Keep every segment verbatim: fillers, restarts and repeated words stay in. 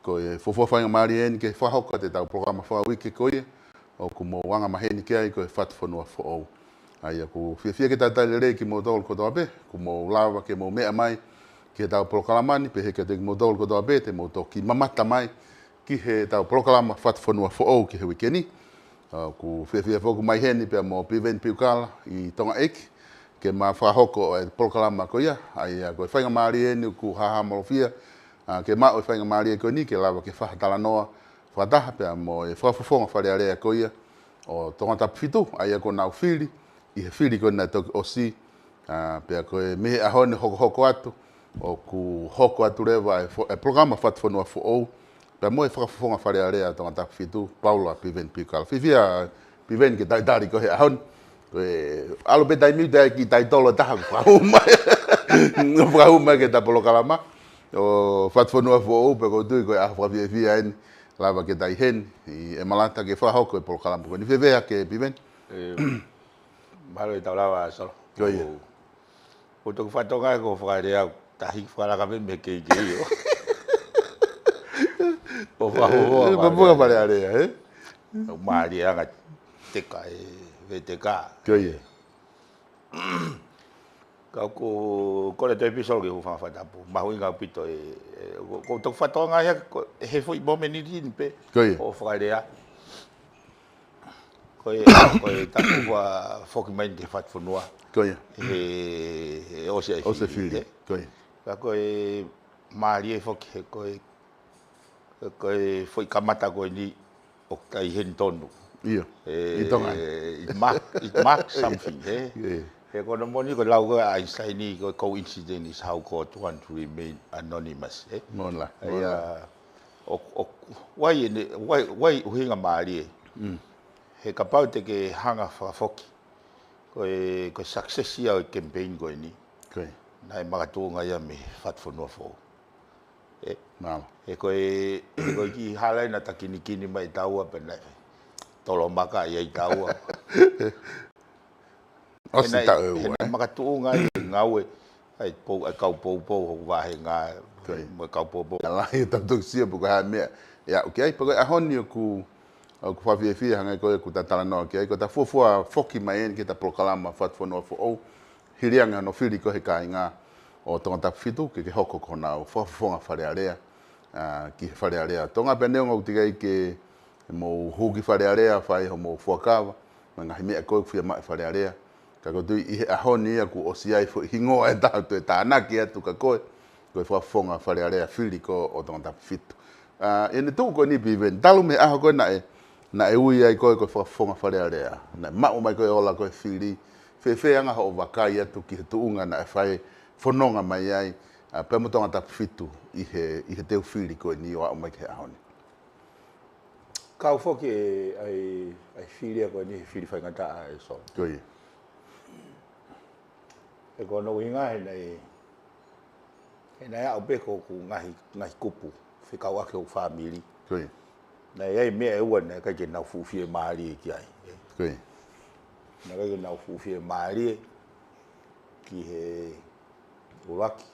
Ko e fuofua faingamālie eni ke fakahoko atu ʻetau polokalama fakauike ko ia ʻoku mou angamaheni ki ai, ko e Fatufonua Foʻou. ʻA ia ʻoku fiefia ke talitali lelei kimoutolu kotoa pē, ʻoku mou lava ke mou meʻa mai ki heʻetau polokalama ni, pehē kiate kimoutolu kotoa pē te mou toki mamata mai ki heʻetau polokalama Fatufonua Foʻou ki he uike ni. ʻOku fiefia foki ʻoku mai heni pea mo Piveni Piukala ʻi Tonga ʻEiki ke ma fakahoko e polokalama ko ia. ʻA ia ko e faingamālie eni ʻoku hahamolofia, ʻa, ke maʻu e faingamālie ko eni ke lava ke fakatalanoa fakataha pea mo e fakafofonga Fale Alea ko ia ʻo Tongatapu fitu, ʻa ia ko ʻenau fili ʻi he fili ko ē naʻe toki ʻosi, ʻa, pea ko e mei he ʻaho ni hokohoko atu, ʻoku hoko atu leva e fo-, e polokalama Fatufonua Foʻou pea mo e fakafofonga Fale Alea Tongatapu fitu, Paula Piveni Piukala. Fiefia Piveni ke talitali koe he ʻaho ni. Ko e ʻalu pē taimi ʻe taha ki taitolo ʻe taha, fakahū mai. Fakahū mai ki heʻeta polokalama ʻo Fatufonua Foʻou, pea ʻoku ou tui ko e ʻaho fakafiefia eni, lava ke ta ʻi heni ʻi ʻEmalata ke fakahoko e polokalama ko eni. Fiefia ke Piveni. ʻE, mālō e tau lava, Solo. Ko ia. ʻOku ʻOku ou toki fakatokangaʻi ko Fale Alea, tahi fakalaka pē mei he keikei ʻo. ʻO fakafofonga Fale Alea, ē? ʻO mālie anga teka e, ʻe teka. Ko ia. Ka ʻoku ou kole atu pē Solo ke u hūfanga he fakatapu. Mahuʻinga ʻaupito e, e, ʻoku, ʻoku ou toki fakatokangaʻi ko e he foʻi momeniti ni pē. Ko ia. ʻO Fale Alea. Ko e, ko e taku ua foki mai ki he Fatufonua. Ko ia. He, he ʻosi ai ʻOsi fili, fili, ē? Ko ia. Ka ko e mālie foki he ko e, ko e foʻi kamata ko eni ʻoku ta ʻi heni tonu. ʻIo. E, ʻi Tonga. It mark, it mark something, ē? ʻIo. He ko hono moʻoni ko e lau ko ē ʻa Einstein, ko e coincidence is how God want to remain anonymous, ē? Mola, ʻA ia, mola. ʻO, ʻo, ʻoku ʻi ai ʻene, ʻoku ʻi ai, ʻoku ʻi ai ʻuhinga mālie. Mm. He kapau te ke hanga fakafoki. Ko e, ko e success ia ʻo e campaign ko eni. Ko ia. Naʻe makatuʻunga ia mei he Fatufonua Foʻou. Ē? Mālō. He ko e, he ko e kiʻi hala ena ta kinikini mai taua pea naʻe tolomaka ia ʻi taua. ʻOsi He naʻe, taʻu ʻe he ua, naʻe ē? makatuʻunga ia ʻi he ngāue ʻa e pou, ʻa e kau poupou hoku vāhenga Ko ia. mo e kau poupou. ʻA lahi e tau toki sio pe ko e hā e meʻa ʻe aʻu ki ai, pea ko e ʻaho ni ʻoku, ʻoku fakafiefia hangē ko ē ʻoku ta talanoa ki ai, ko ʻeta fuofua foki mai eni ki heʻeta polokalama Fatufonua Foʻou, hili ange hono fili ko ē he kāinga ʻo Tongatapu fitu, ke, ke hoko ko honau fakafofonga Fale Alea, ʻa, ki he Fale Alea Tonga, pea neongo ʻoku teʻeki ai ke mou hū ki Fale Alea, fai hoʻomou fuakava, mo e ngaahi meʻa ko ē ʻoku fiemaʻu ʻe Fale Alea. Ka ʻoku ou tui ʻi he ʻaho ni ia kuo ʻosi ʻi ai e foʻi hingoa ʻe taha ʻoku toe tānaki atu kia koe, ko e fakafofonga Fale Alea fili ko ē ʻo Tongatapu fitu. ʻA, ʻi heʻene tuʻu ko eni Piveni, talu mei he ʻaho ko ē naʻe, naʻe ui ai koe ko e fakafofonga Fale Alea, naʻe maʻu mai ko ē e ola ko ē fili, fēfē anga hoʻo vakai atu ki he tuʻunga naʻe fai fononga mai ai, ʻa, pea mo Tongatapu fitu ʻi he, ʻi he teu fili ko eni ʻo aʻu mai ki he ʻaho ni. Kau foki e, ʻa e, ʻa e fili ia ko eni he fili faingataʻa ē Solo. Ko ia. He ko hono ʻuhinga he naʻe, he naʻe aʻu pē ko ʻeku ngaahi, ngaahi kupu fekauʻaki hoku fāmili. Ko ia. Naʻe ʻi ai e meʻa ʻe ua naʻe ʻikai ke nau fuʻu fiemālie ki ai. Ko ia. Naʻe ʻikai ke nau fuʻu fiemālie ki he ʻuluaki,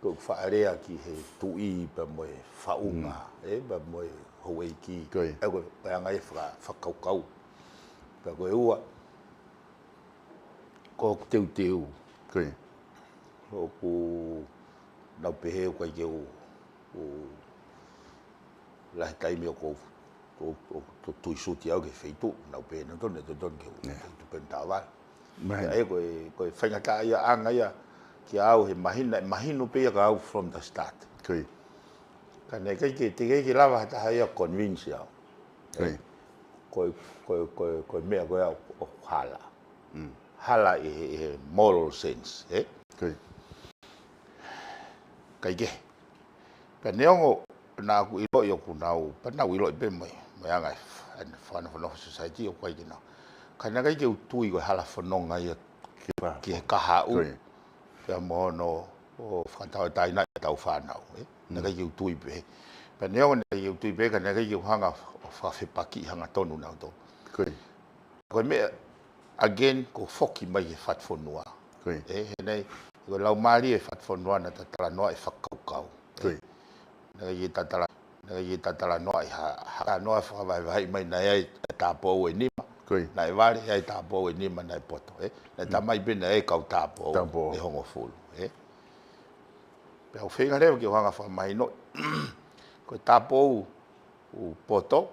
ko ʻeku faʻa lea ki he tuʻi pea mo e faʻunga, Mm. ē, pea mo e houʻeiki. Ko ia. ʻA ia ko e, ko e anga ia e faka-, fakakaukau. Pea ko e ua, ko ʻeku teuteu. Ko ia. ʻOku nau pehē ʻoku ʻikai ke u, u lahi taimi ʻoku ou, ʻoku ou, ʻoku ou tui suti au ki he feituʻu, nau pehē nautolu naʻe totonu ke u, Yeah. ke u tuʻu pē ʻo tāvai. Mahino. ʻA ia ko e, ko e faingataʻaʻia anga ia kia au he mahino, naʻe mahino pē ia kia au from the start. Ko ia. Ka naʻe ʻikai ke, teʻeki ke lava ha taha ia ʻo convince au. Ko ia. Ko e, ko e, ko e, ko e meʻa ko ia ʻo, ʻo hala. Mm. Hala ʻi he, ʻi he moral sense, ē? Ko ia. Kae kehe. Pea neongo naʻa ku ʻiloʻi ʻoku nau, pea nau ʻiloʻi pē mai, mai anga e f-, ʻa e fakanofonofo society ʻoku ʻikai ke nau. Ka naʻe ʻikai ke u tui ko e hala fononga ia Ki he kahaʻu. Ko ia. Pea mo hono, ʻo fakatauʻatāinaʻi ʻetau fānau, ē? Mm. Naʻe ʻikai ke u tui pē. Pea neongo naʻe ʻikai ke u tui pē, ka naʻe ʻikai ke u hanga ʻo fakafepakiʻi hangatonu nautolu. Ko ia. Ko e meʻa, again, ko e foki mai ki he Fatufonua. Ko ia. Ē, he naʻe, ko e laumālie e Fatufonua naʻa ta talanoa e fakakaukau. Ko ia. Naʻe ʻikai ke ta tala, Naʻe ʻikai ke ta talanoa ʻi ha, ha talanoa fakavahevaheʻi mai naʻe ʻi ai e tāupoʻou ʻe nima. Ko ia. Naʻe vale, ʻi ai e tāupoʻou ʻe nima naʻe poto, ē? Naʻe tā mai pē naʻe ʻi ai e kau tāupoʻou ʻe hongofulu, ē? Pea u feinga leva ke u hanga fakamahino. Ko e tāupoʻou ʻoku poto,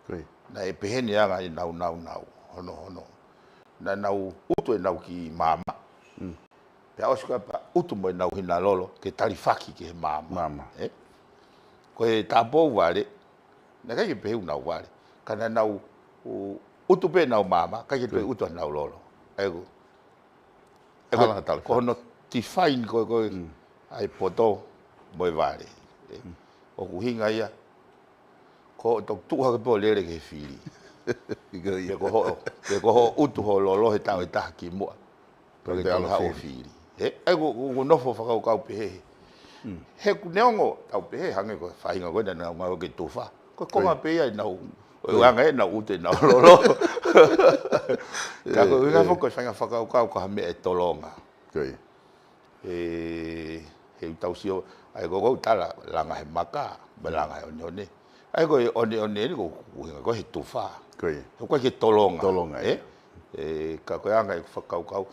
Ko ia. Naʻe pehē ni ʻa e anga ʻenau naunau. Hono, hono. Naʻa nau ʻutu ʻenau kiʻi maama. Mm. Pea ʻosi ko ia pea ʻutu mo ʻenau hina lolo ke talifaki ki he maama. Maama. Ē? Ko e tāupoʻou vale, naʻe ʻikai ke pehē ʻoku nau vale. Ka naʻa nau ʻu-, ʻutu pē ʻenau maama, ʻikai ke toe ʻutu ʻenau lolo. ʻA ia ko, ʻa ia ko, Hala ha talifaki. Ko hono define ko, ko, Mm. ʻa e poto mo e vale. Ē? Mm. ʻOku ʻuhinga ia, ko hoʻo toki tuʻu hake pē ʻo lele ki he fili. Ko ia. Pe ko hoʻo, pe ko hoʻo ʻutu hoʻo lolo he taʻu ʻe taha kimuʻa. Pe Pe ko e te ʻalu ʻo haʻu ʻo fili. Fili. Ē? ʻA ia ko, ko, ko e nofo fakakaukau pehē. Mm. He ʻoku neongo, tau pehē, hangē ko e faʻahinga ko ē naʻa nau ngāue ki he tufa. Ko e konga Ko ia. pē ia ʻenau, ʻo Ko ia. anga ʻenau ʻutu ʻenau lolo. Ka ko e Ē, ʻuhinga ē. foki ko e faʻahinga fakakaukau ko ha meʻa ʻe tolonga. Ko ia. Ē, he ʻoku tau sio, ʻa ia ko ʻeku tala langa he maka, mo e langa he ʻoneʻone. ʻA ia ko e ʻoneʻone eni ko e ʻuhinga ko e he tufa. Ko ia. He ʻoku ʻikai ke tolonga. Tolonga, Ē? ē. Ē, ka ko e anga ʻeku fakakaukau.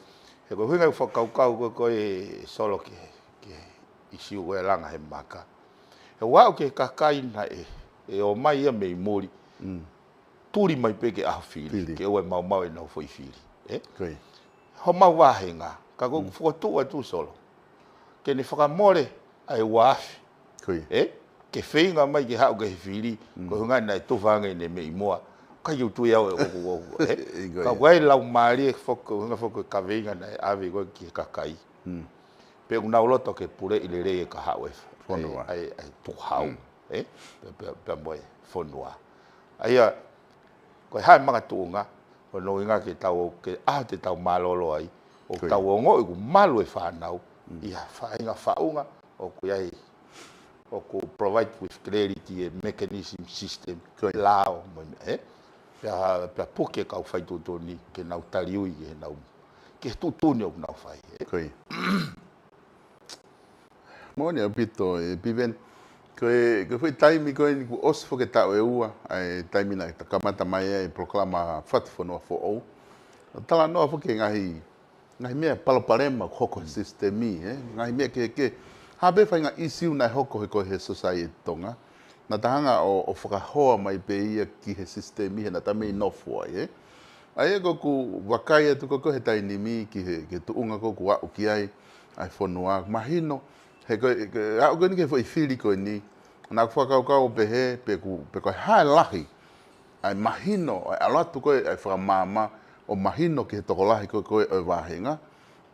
He ko e ʻuhinga ʻeku fakakaukau ko, ko e Solo ki he, ki he ʻīsiu ko e langa he maka. He ʻoku aʻu ki he kakai naʻe, ʻe ō mai ia mei muli. Mm. Tuli mai pē ki he ʻaho fili, Fili. ke ʻoua ʻe maumau ʻenau foʻi fili. Ē? Ko ia. Homau vāhenga, ka ko Mm. fokotuʻu atu Solo. Ke ne fakamole ʻa e uaafe. Ko ia. Ē? Ke feinga mai ke haʻu ki he fili, Mm. ko e ʻuhinga naʻe tufa ange ʻene meʻi moa. ʻIkai ke u tui au ʻe ʻoku, ʻoku, ē? Ko ia. Ka ʻoku ʻi ai e laumālie foki, ko e ʻuhinga foki ko e kaveinga naʻe ʻave ko ē ki he kakai. Mm. Pe ʻoku nau loto ke puleʻi lelei e kahaʻu e Fonua. ʻa e, ʻa e, ʻa e tukuhau. Mm. Ē? Pea, pea, pea mo e fonua. ʻA ia, ko e hā e makatuʻunga, ko hono ʻuhinga ke tau, ke ʻaho te tau mālōlō ai, ʻo Ko ia. tau ongoʻi ʻoku malu e fānau, Mm. ʻi ha faʻahinga faʻunga, ʻoku ʻi ai, ʻoku provide with clarity e mechanism system, Ko ia. lao, mo e, ē? Pea, pea puke kau faituʻutuʻuni, ke nau taliui, ke nau, ke tuʻutuʻuni ʻoku nau fai, ē? Ko ia. Moʻoni ʻaupito ē Piveni. Ko e, ko e foʻi taimi ko eni kuo ʻosi foki e taʻu ʻe ua, ʻa e taimi naʻe kamata mai ai e polokalama Fatu Fonua Foʻou. Talanoa foki ki he ngaahi, ngaahi meʻa palopalema ʻoku hoko he Mm. sisitemi, ē? Ngaahi meʻa kehekehe. Hā pē faʻahinga ʻīsiu naʻe hoko he ko ē he society Tonga. Naʻa ta hanga ʻo, ʻo fakahoa mai pē ia ki he sisitemi he naʻa ta mei nofo ai, ē? ʻA ia ko ʻeku vakai atu ko ē he taimi ni ki he, ki he tuʻunga ko ē ʻoku aʻu ki ai ʻa e fonua. Mahino, he ko e, ko e aʻu ko eni ki he foʻi fili ko eni. Naʻa ku fakakaukau ʻo pehē, pe ʻoku, pe ko e hā e lahi ʻa e mahino, ʻa e ʻalu atu ko ē ʻa e fakamaama, ʻo mahino ki he tokolahi ko ē, ko ē ʻo e vāhenga,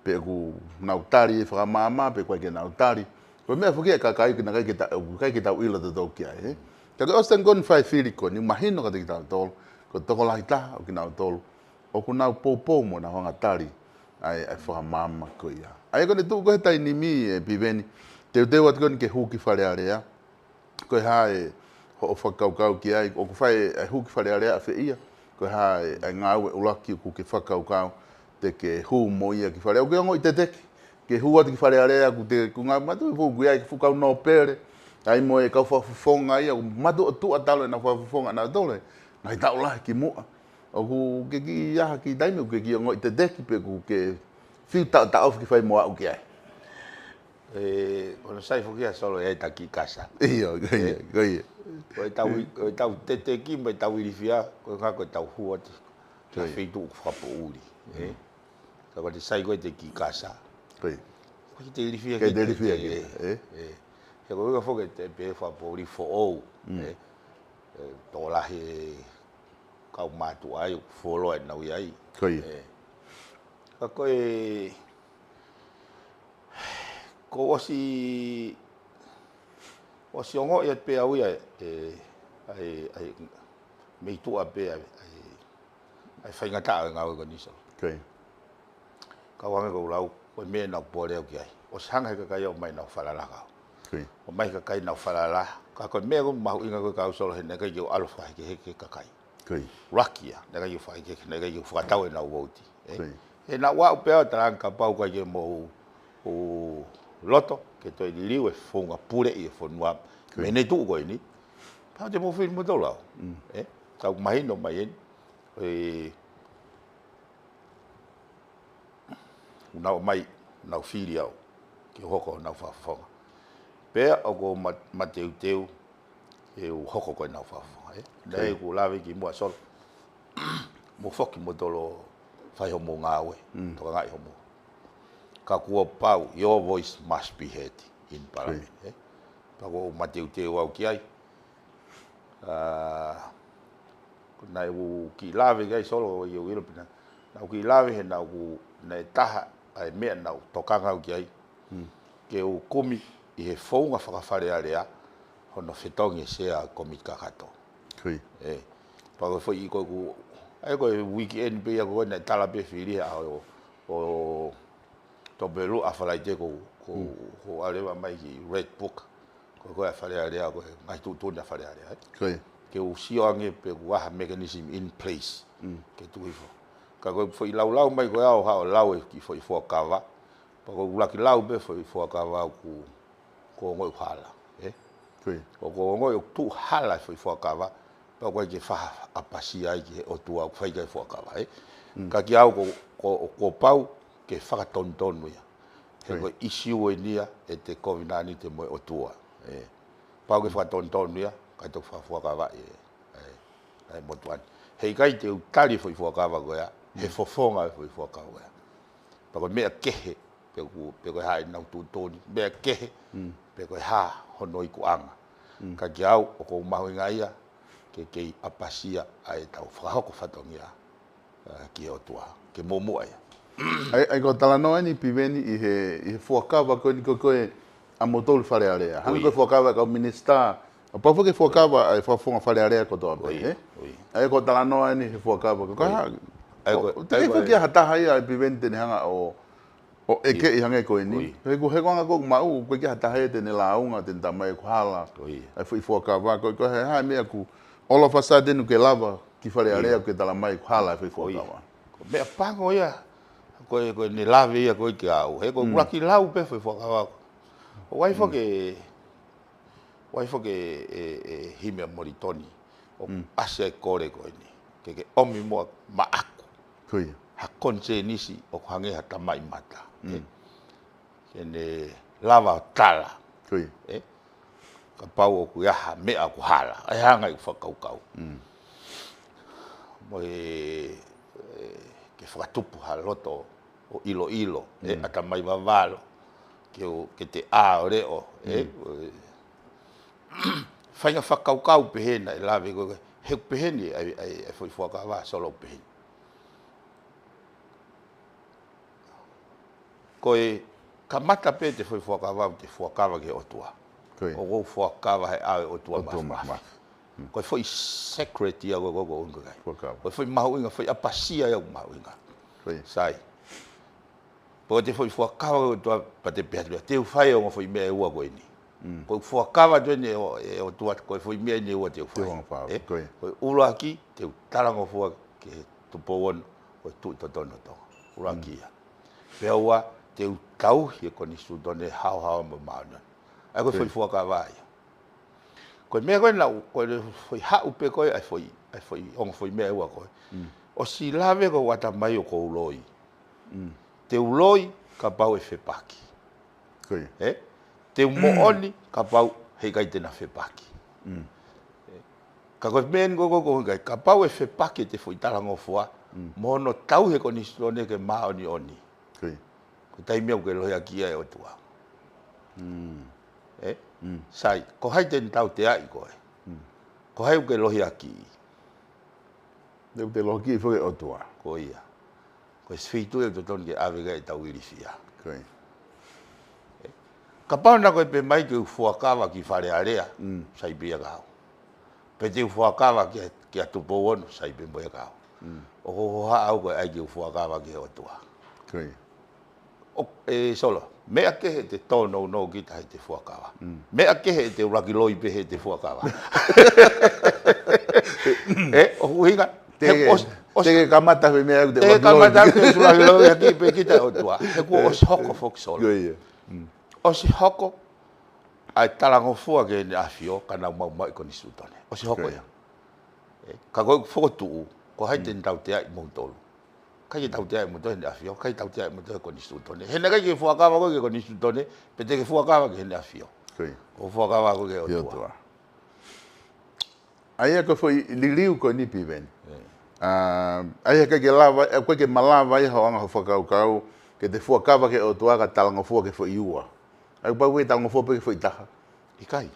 pe ʻoku nau tali e fakamaama, pe ʻoku ʻikai ke nau tali. Ko e meʻa foki ia ʻa e kakai ʻoku ʻikai ke ta-, ʻikai ke tau ʻilo tautolu ki ai, ē. Ka ko e ʻosi ange ko eni e fai fili ko eni, mahino kiate kitautolu, ko e tokolahi taha ʻo kinautolu ʻoku nau poupou mo nau hanga ʻo tali ʻa e, ʻa e fakamaama ko ia. ʻA ia ko ʻene tuʻu ko ē he taimi ni ē Piveni, teuteu atu ko eni ke hū ki Fale Alea, ko e hā e hoʻo fakakaukau ki ai, ʻoku fai e hū ki Fale Alea ʻafē ia, ko e hā e, e ngāue ʻuluaki ʻoku ke fakakaukau te ke hū mo ia ki Fale Alea. ʻOku ke ongoʻi teteki ke hū atu ki Fale Alea, ʻoku te, ʻoku ngā matu e fou ki ai, ki he fuʻu kau nōpele, ʻa ia mo e kau fakafofonga ia, ʻoku mātuʻa tuʻa talu ʻenau fakafofonga nautolu he ngaahi taʻu lahi kimuʻa. ʻOku ke kiʻi ʻi ai ha kiʻi taimi ʻoku ke kiʻi ongoʻi teteki pe ʻoku ke fiu taʻotaʻofi ki fai mo aʻu ki ai? Ē, ko hono sai foki ʻa Solo ʻi ai ʻeta kiʻi kasa. ʻIo, ko ia, Ē? ko ia. Ko ʻetau i-, ko ʻetau teteki mo ʻetau ilifia, ko e ngaahi ko ʻetau hū atu ki ha Ko ia. feituʻu ʻoku fakapoʻuli, ē? Mm. Ka ko ʻete sai ko ē ʻete kiʻi kasa. Ko ia. Ko ʻete ilifia Ko ʻete ki te, ilifia ki te, te, ē? ē. He ko e ʻuhinga foki ʻete pehē fakapoʻuli foʻou, Mm. ē? Ē, tokolahi e kau mātuʻa ai, fuoloa ʻenau ʻi ai. Ko ia. Ē. Ka ko e, ko ʻosi, ʻosi ongoʻi atu pē au ia, ē, ʻa e, ʻa e, mei tuʻa pē ʻa e, ʻa e, ʻa e faingataʻa ʻo e ngāue ko eni Solo. Ko ia. Ka ʻoku hangē ko ʻeku lau, ko e meʻa naʻa ku pole au ki ai. ʻOsi hanga he kakai ʻo ʻomai ʻenau falala kau. Ko ia. ʻOmai kakai ʻenau falala. Ka ko e meʻa ʻoku mahuʻinga ko ē kau Solo he naʻe ʻikai ke u ʻalu ʻo fakahekeheke kakai. Ko ia. ʻUluaki ia, naʻe ʻikai ke u fakahekeheke, naʻe ʻikai ke u fakatau ʻenau vouti. Ē? Ko ia. He naʻa ku aʻu pē au ʻo talaange kapau ʻoku ʻikai ke mou, ʻo loto, ke toe liliu e founga puleʻi e fonua. Ko ia. Mei he tuʻu ko eni. Pau te mou fili mo tau lau. Mm. Eh? Kau mahino mai eni. Eh, nau mai, nau fili au. Ke hoko nau fafonga. Pea ʻoku ma, mateuteu, ke u hoko ko e nau fafonga. Eh? Nei ku lave ki mua Solo. Mo foki mo tolo fai homo ngāue. Mm. Tokangaʻi homo. Ka kuo pau, your voice must be heard in parliament. Eh? Pea ko mateuteu au ki ai. Ah, ko naʻe u kiʻi lave ki ai Solo ʻo ʻio ʻilo pina. Naʻa u kiʻi lave he naʻa ku, naʻe taha, ʻa e meʻa naʻa u tokanga au ki ai. Mm. Ke u kumi ʻi he founga fakafalealea, hono fetongi e sea komiti kakato. Kui. Eh, pea ko e foʻi ko ku, ʻa e ko e weekend pē ia ko naʻe tala pē fili ʻa ʻo, ʻo, Topelu ʻa Falaite ko, ko, mm, ko ʻaleva mai ki Red Book. Ko, ko e Fale Alea, ko e ngaahi tuʻutuʻuni ʻa Fale Alea, eh? Ko ia. Ke u sio ange pe kuo ʻi ai ha mechanism in place. Mm. Ke tuku hifo. Ka ko e foʻi laulau mai ko e au haʻo lau e kiʻi foʻi fuakava. Pea ko e ʻuluaki lau pē foʻi fuakava ʻoku, ko e ongoʻi hala, eh? Ko ia. ʻOku ongoʻi ʻoku tuʻu hala e foʻi fuakava. Pea ko e ke faʻa ʻapasia ai ki he ʻOtua ʻoku fai ki ai e fuakava, eh? Mm. Ka kiate au ko, ko, ko e pau ke fakatonutonu ia. He ko e ʻisiū eni ia ʻe te kovinānite mo e ʻOtua. Eh. Pau ke fakatonutonu ia, kae toki fakafuakavaʻi e, e, e motuʻa ni. He ʻikai te u tali e foʻi fuakava ko ia, he fofonga e foʻi fuakava ko ia. Pea ko e meʻa kehe, pe ko, pe ko e hā ʻenau tuʻutuʻuni, meʻa kehe, pe ko e hā hono ikuʻanga. Ka kiate au, ʻoku ou mahuʻinga ia, ke kei ʻapasia ʻa e tau fakahoko fatongia ʻa, ki he ʻOtua, ke muʻomuʻa ia. ʻAi, ʻai ko e talanoa eni Piveni ʻi he, ʻi he fuakava ko eni ko, ko e ʻa moutolu Fale Alea. Hangē ko e fuakava ʻa e kau minisitā. ʻA pau foki e fuakava ʻa e fakafofonga Fale Alea kotoa pē, eh? ʻAi ko e talanoa eni he fuakava ko, ko e hā. ʻAi ko, ʻo, te ke foki ʻa ha taha ia ʻa e Piveni te ne hanga ʻo ʻo ʻeke ʻi hangē ko eni. He ko e, he ko e anga ko ʻeku maʻu, ʻoku ʻikai ke ʻi ai ha taha ia te ne lāunga, te ne talamai ʻoku hala. ʻA e foʻi fuakava, ko, ko e hā, hā e meʻa ʻoku, all of a sudden ʻoku ke lava ki Fale Alea ʻoku ke talamai ʻoku hala e foʻi fuakava. Ko e meʻa pango ia, ko e, ko e ne lave ia ko e kiate au. He ko e ʻuluaki lau pē foʻi fuakava. ʻO ʻai foki, ʻo ʻai foki e, e, e Himi ʻa Molitoni. ʻO ʻasi e kole ko eni. Ke, ke ʻomi muʻa maʻaku. Ko ia. Ha konisēnisi ʻoku hangē ha tamaʻimata. Ke, ke ne lava ʻo tala. Ko ia. Eh? Kapau ʻoku ʻi ai ha meʻa ʻoku hala. ʻAi hanga ʻi fakakaukau. Mo e, e, ke fakatupu ha loto ʻo ʻiloʻilo, e, ʻatamai vavalo, ke u, ke te ʻā ʻo leʻo, e, ʻo e, faʻahinga fakakaukau pehē naʻe lave ko e, he pehē ni, ʻai, ʻai, ʻai foʻi fuakava, Solo pehē ni. Ko e kamata pē te foʻi fuakava, te fuakava ki he ʻOtua. Ko ia. ʻOku ou fuakava he ʻao e ʻOtua mafimafi. Ko e foʻi secret ia ko, ko, ko, ko, ko. Fuakava. Ko e foʻi mahuʻinga, foʻi ʻapasia ia ʻoku mahuʻinga. Ko ia. Sai. Pea ko e foʻi fuakava ko e ʻOtua pea te pehē atu ia. Te u fai ʻa e ongo foʻi meʻa ʻe ua ko eni. Ko e fuakava atu eni ʻo, e ʻOtua ko e foʻi meʻa eni ʻe ua te u fai. Te u fai. Ko ia. Ko e ʻuluaki, te u talangofua ki he Tupou Ono, ko e tuʻi totonu ʻo Tonga. ʻUluaki ia. Pea ua, te u tauhi e konisitūtone haohaoa mo māʻoniʻoni. ʻA ia ko e foʻi fuakava ia. Ko e meʻa ko ē naʻu, ko e foʻi haʻu pē ko ē, ʻa e foʻi, ʻa e foʻi ongo foʻi meʻa ʻe ua ko ē. ʻOsi lave ko ʻeku ʻatamai ʻoku ou loi. Te u loi, kapau ʻe fepaki. Ko ia. Eh? Te u moʻoni, kapau heʻikai te na fepaki. Ka ko e meʻa eni ko, ko, ko, heʻikai, kapau ʻe fepaki te foʻi talangofua, mo hono tauhi e konisitūtone ke māʻoniʻoni. Ko ia. Ko e taimi ia ʻoku ke lohiakiʻi ai e ʻOtua. Eh? Sai, ko hai te ne tauteaʻi koe? Ko hai ʻoku ke lohiakiʻi? Te u te lohiakiʻi foki e ʻOtua. Ko ia. Ko e feituʻu ia ʻoku totonu ke ʻave ki ai ʻetau ilifia. Ko ia. Kapau naʻa ko e pehē mai ke u fuakava ki Fale Alea, sai pē ia kiate au. Pe te u fuakava kia, kia Tupou Ono, sai pē mo ia kiate au. ʻOku ou hohaʻa au ko e ʻai ke u fuakava ki he ʻOtua. Ko ia. ʻO, e, Solo, meʻa kehe ʻe te tōnounou kita he te fuakava. Meʻa kehe ʻe te ʻuluaki loi pē he te fuakava. Eh, ʻoku ʻuhinga, te ke, te ke kamata he meʻa ʻoku te ʻuluaki loi. Te ke kamata he ʻuluaki loi ʻaki pē kita ʻOtua. He kuo ʻosi hoko foki Solo. Ko ia. ʻOsi hoko, ʻa e talangofua ki heʻene ʻAfio, ka nau maumauʻi e konisitūtone. ʻOsi hoko ia. ʻE, ka ko e fokotuʻu, ko hai te ne tauteaʻi moutolu? ʻIkai ke tauteaʻi moutolu ʻe heʻene ʻAfio, ʻikai tauteaʻi moutolu ʻe he konisitūtone. He naʻe ʻikai ke fuakava koe ki he konisitūtone, pe te ke fuakava ki heʻene ʻAfio. Ko e fuakava koe ki he ʻOtua. ʻA ia ko e foʻi liliu ko eni Piveni. ʻA ia ʻikai ke lava, ʻikai ke malava ia hoʻo anga hoʻo fakakaukau, ke te fuakava ki he ʻOtua ka talangofua ki he foʻi ua. ʻA ia pau ke talangofua pē ki he foʻi taha. ʻIkai.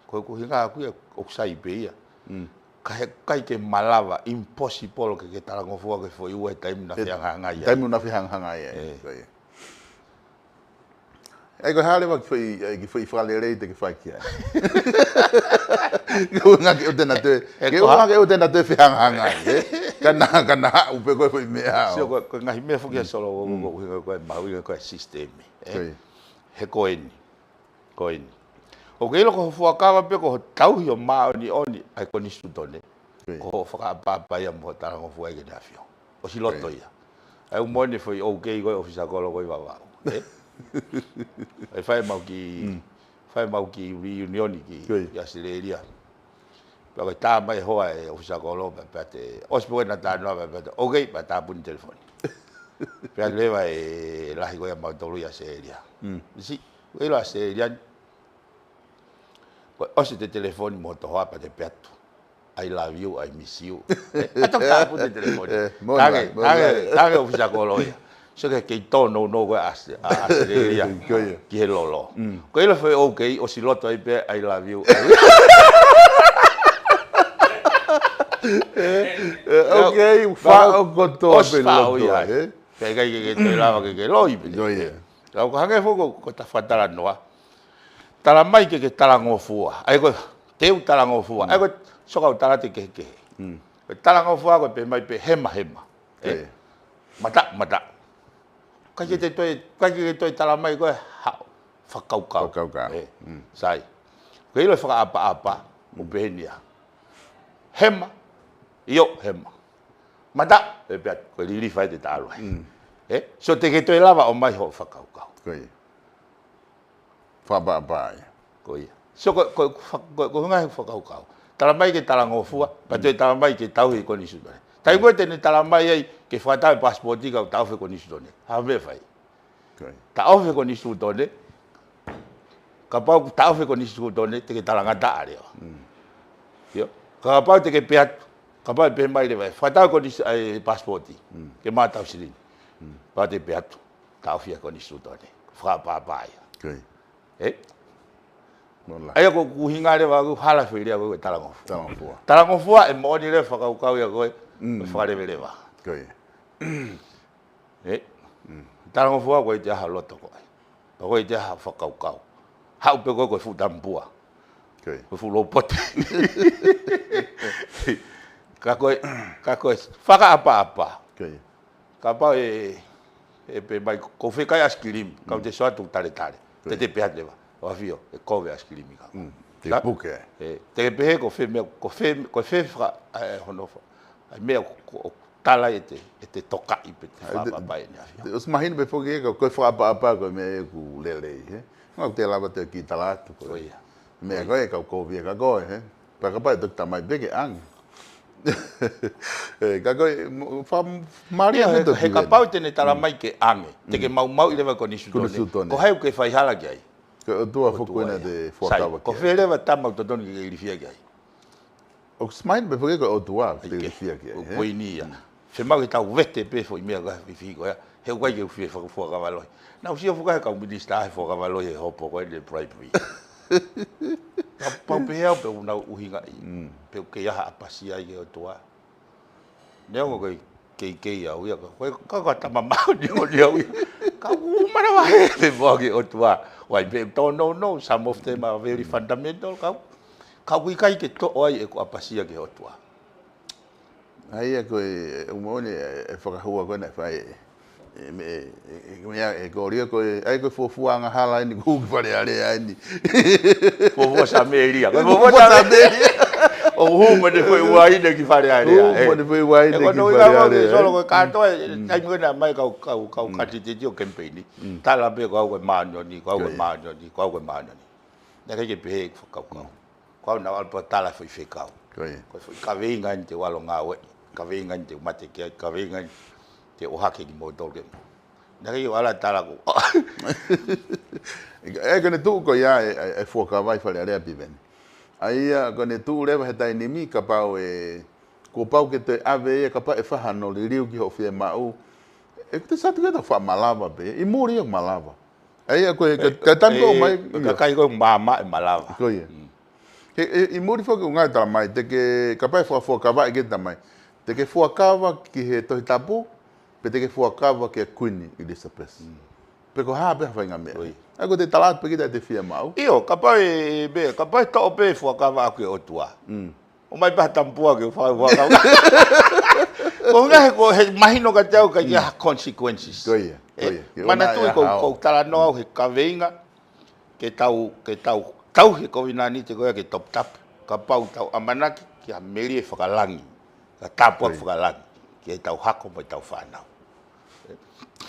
Ko e ʻuhinga ʻaʻaku ia ʻoku sai pē ia. Ka he ʻikai ke malava, impossible ke ke talangofua ki he foʻi ua he taimi naʻe fehangahangai ai. Taimi naʻe fehangahangai ai. ʻA ia ko e hā leva ki he foʻi, ki he foʻi fakalelei te ke fai ki ai. Ke ʻuhinga ke ʻoua te na toe, ke ʻuhinga ke ʻoua te na toe fehangahangai, ē? Ka na, ka na haʻu pē ko e foʻi meʻa. Sio, ko e, ko e ngaahi meʻa foki ʻa Solo ko, ko e ʻuhinga ko e mahuʻinga ko e sisitemi, ē? He ko eni. Ko eni. ʻOku ke ʻilo ko hoʻo fuakava pē ko hoʻo tauhi ʻo māʻoniʻoni ʻa e konisitūtone. Ko hoʻo fakaʻapaʻapa ia mo hoʻo talangofua ki heʻene ʻAfio. ʻOsi loto ia. ʻA ia ʻoku moʻoni e foʻi OK ko e ʻofisakolo ko e Vavaʻu. ʻE? ʻE fai mau ki, fai mau ki reunion ki, ki ʻAositelēlia. Pea ko e tā mai hoa e ʻofisakolo pea, pea te, ʻosi pē ko ē ʻena talanoa pea, pea te, OK, pea tāpuni telefoni. Pea leva e lahi ko ia mautolu ʻi ʻAositelēlia. Sio, ʻilo ʻAositelēlia ni. Ko e ʻosi e telefoni mo hoto hoa pea te pehē atu, "I love you, I miss you." ʻE, ʻa e toki tāpuni e telefoni. Tange, tange, tange ʻofisakolo ia. Sio ki he kei tōnounou ko ē ʻa ʻAositelēlia ki he lolo. Ko e ʻilo e foʻi OK, ʻosi loto ai pē, "I love you." OK, faʻo kotoa pē loto, ē? Pea ʻikai ke ke toe lava ke ke loi pē. Ka ʻoku hangē foki ko, ko ʻeta fakatalanoa. Tala mai ke ke talangofua. ʻA ia ko e, te u talangofua. ʻA ia ko e, sio kau tala atu e kehekehe. Ko e talangofua ko e pehē mai pē hema, hema. Mataʻu, mataʻu. ʻIkai ke te toe, ʻikai ke te toe tala mai ko e haʻo fakakaukau. Fakakaukau. Sai. Ko e ʻilo e fakaʻapaʻapa, ʻoku pehē ni ia. Hema, ʻio, hema. Mataʻu, ʻe pehē atu, ko e lilifa ē te ta ʻalu ai. ʻE? Sio te ke toe lava ʻo ʻomai hoʻo fakakaukau. Ko ia. Fakaʻapaʻapa ia. Ko ia. Sio ko, ko, ko, ko e ʻuhinga he fakakaukau. Tala mai ke talangofua, pea toe tala mai ke tauhi e konisitūtone. Taimi ko ē te ne tala mai ai ke fakatau e pasipoti kae taʻofi e konisitūtone. Hā e meʻa ʻe fai? Taʻofi e konisitūtone, kapau ʻoku taʻofi e konisitūtone, te ke talangataʻa leva. ʻIo. Kapau te ke pehē atu, kapau ʻe pehē mai leva, fakatau e konis-, ʻa e pasipoti, ke ma tau silini. Pea te pehē atu, taʻofi e konisitūtone. Fakaʻapaʻapa ia. ʻE? ʻA ia ko e ʻuhinga leva ʻoku hala e foʻi lea ko e talangofua. Talangofua. Talangofua ʻe moʻoni leva e fakakaukau ia ko e, ko e fakaleveleva. ʻE? Talangofua ko e ʻikai te ha loto ko ē. Pea ko e ʻikai te ha fakakaukau. Haʻu pē ko e, ko e fuʻu tamapua. Ko e fuʻu lou pote. Ka ko e, ka ko e fakaʻapaʻapa. Kapau ʻe, ʻe pehē mai, ko e fēkai ʻaisikilimi, kau te sio atu taletale. Te te pehē atu leva, ʻo ʻAfio, ʻe kovi e ʻaisikilimi ka. Te puke. ʻE, te ke pehē ko e fē meʻa, ko e fē, ko e fē faka, ʻa e hono fa-, ʻa e meʻa ko, ko, tala ʻe te, ʻe te tokaʻi pe te fakaʻapaʻapa ʻene ʻAfio. ʻOsi mahino pē foki ē, ko e fakaʻapaʻapa ko e meʻa ʻoku lelei, ē? Ngā ʻoku te lava te ki tala atu ko e. Meʻa ko ē, kau kovi ē ka ko e, ē? Pea kapau ʻe toki tala mai pē ke ʻange. ʻE, ka ko e, mo-, fa-, mālie he, he kapau te ne tala mai ke ʻange, te ke maumauʻi leva e konisitūtone. Ko hai ʻoku ke faihala ki ai? Ko e ʻOtua foki ē naʻa te fuakava ki ai. Ko fē leva tama ʻoku totonu ke ke ilifia ki ai? ʻOku mahino pē foki ko e ʻOtua ʻoku te ilifia ki ai, ē? Ko eni ia. Fiemaʻu ke tau vete pē foʻi meʻa ka fifi ko ia. He ʻoku ʻikai ke u fie fakafuakava lohi. Naʻa ku sio foki he kau minisitā he fuakava lohi he hopo ko ē ʻene bribery. Ka pau pē au pē ʻoku nau ʻuhingaʻi. Pe ʻoku kei ʻi ai ha ʻapasia ai ki he ʻOtua. Neongo ko e keikei au ia, ka ko e, ka ko e tama māʻoniʻoni au ia. Ka ʻoku ou manavahē pē mo au ki he ʻOtua. Why, pe tōnounou, some of them are very fundamental, ka, ka ʻoku ʻikai ke toʻo ai ʻeku ʻapasia ki he ʻOtua. ʻA ia ko e, ʻoku moʻoni e, e fakahua ko ē naʻe fai ē. ʻE, me, ʻe, ʻe, meʻa, ʻe, ko ria ko e, ʻa ia ko e fuofua angahala eni, ko e hū ki Fale Alea eni. Fuofua Samēlia. Ko e fuofua Samēlia. ʻO hū mo ʻene foʻi uaine ki Fale Alea. Hū mo ʻene foʻi uaine ki Fale Alea. Solo ko e kātoa, taimi ko ē naʻe ʻomai kau, kau, kau kanititeiti ʻo kemipeini. Tala pē ko au ko e māʻoniʻoni, ko au ko e māʻoniʻoni, ko au ko e māʻoniʻoni. Naʻe ʻikai ke pehē ʻeku fakakaukau. Ko au naʻa ku ʻalu pē ʻo tala foʻi fekau. Ko ia. Ko e foʻi kaveinga eni te u ʻalu ʻo ngāue, kaveinga eni te u mate ki ai, kaveinga eni te u ʻohake kimoutolu ke mo. Naʻe ʻikai ke u ʻalu ʻo tala ko. ʻE, ko ʻene tuʻu ko ia e, e, e fuakava ʻi Fale Alea, Piveni. ʻA ia, ko ʻene tuʻu leva he taimi ni, kapau ʻe, kuo pau ke toe ʻave ia, kapau ʻe fai hano liliu ki hoʻo fiemaʻu. ʻE, te satu ke ta faʻa malava pē, ʻi muli ʻoku malava. ʻA ia, ko e, ka, ka taimi ko ē ʻomai, ko e ʻio. Kakai ko ē māmā ʻe malava. Ko ia. Mm. He, he, ʻi muli foki ʻoku ngaahi tala mai, te ke, kapau ʻe fua-, fuakava ʻe ke tala mai. Te ke fuakava ki he Tohi Tapu, pe te ke fuakava ki he Kuini Elizabeth. Mm. Pe ko e hā pē ha faʻahinga meʻa. Ko ia. ʻA ia ko te tala atu pē kita ʻete fiemaʻu. ʻIo, kapau ʻe, pē, kapau ʻe toʻo pē fuakava ʻaʻaku ki he ʻOtua. Mm. ʻOmai pē ha tamapua ke u fua-, fuakava. Ko e ʻuhinga he ko e, he mahino kiate au ʻoku ʻikai ha consequences. Ko ia, ko ia. ʻE, ke ʻoua naʻa manatuʻi ʻi ai ko, ha ko ʻeku talanoa au he kaveinga, ke tau, ke tau, tau he kovinānite ko ia ke toputapu. Kapau ʻoku tau ʻamanaki ki ha melie fakalangi, ki ha tāpuaki fakalangi, ki heʻetau hako mo ʻetau fānau.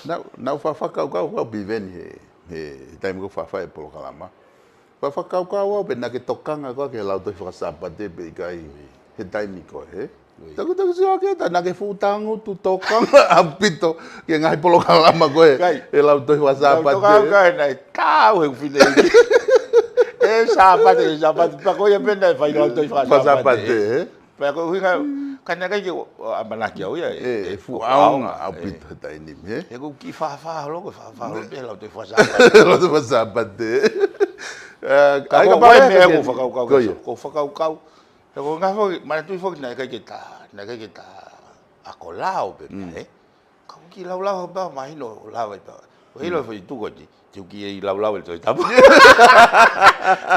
Naʻa, naʻa ku faʻa fakakaukau au, Piveni, he, he taimi ko ē ʻoku faʻa fai e polokalama. Faʻa fakakaukau au pe naʻa ke tokanga koe ki he Lautohi Faka-Sāpate pe ʻikai he taimi ko ē, he? Ui. Taku, taku sio ake, ta naʻa ke fuʻu tangutu tokanga ʻaupito ki he ngaahi polokalama ko ē, ʻikai, he Lautohi Faka-Sāpate. Naʻa ku tokanga ʻikai, naʻe tau he ʻeku fineʻeiki. ʻE Sāpate, ʻe Sāpate, pea ko ia pē naʻe fai Lautohi Faka-Sāpate. Faka-Sāpate, he? Pea ko e ʻuhinga, ka naʻe ʻikai ke u ʻamanaki au ia, ʻe, ʻe, ʻe fuʻu ʻaonga ʻaupito he taimi ni, he? He ʻoku ou kiʻi fāfā holo, ko e fāfā holo pē Lautohi Faka-Sāpate. Lautohi Faka-Sāpate. Ka ʻai ko e kapau ʻe meʻa ke ʻoku ou fakakaukau, ko ia, ʻoku ou fakakaukau. He ko e ʻuhinga foki, manatuʻi foki naʻe ʻikai ke ta, naʻe ʻikai ke ta ako lao pē, he? Ka ʻoku kiʻi laulau hau pea mahino ʻoku lava ai pē. ʻOku ʻilo foʻi tuʻu ko eni, te u kiʻi laulau e Tohi Tapu.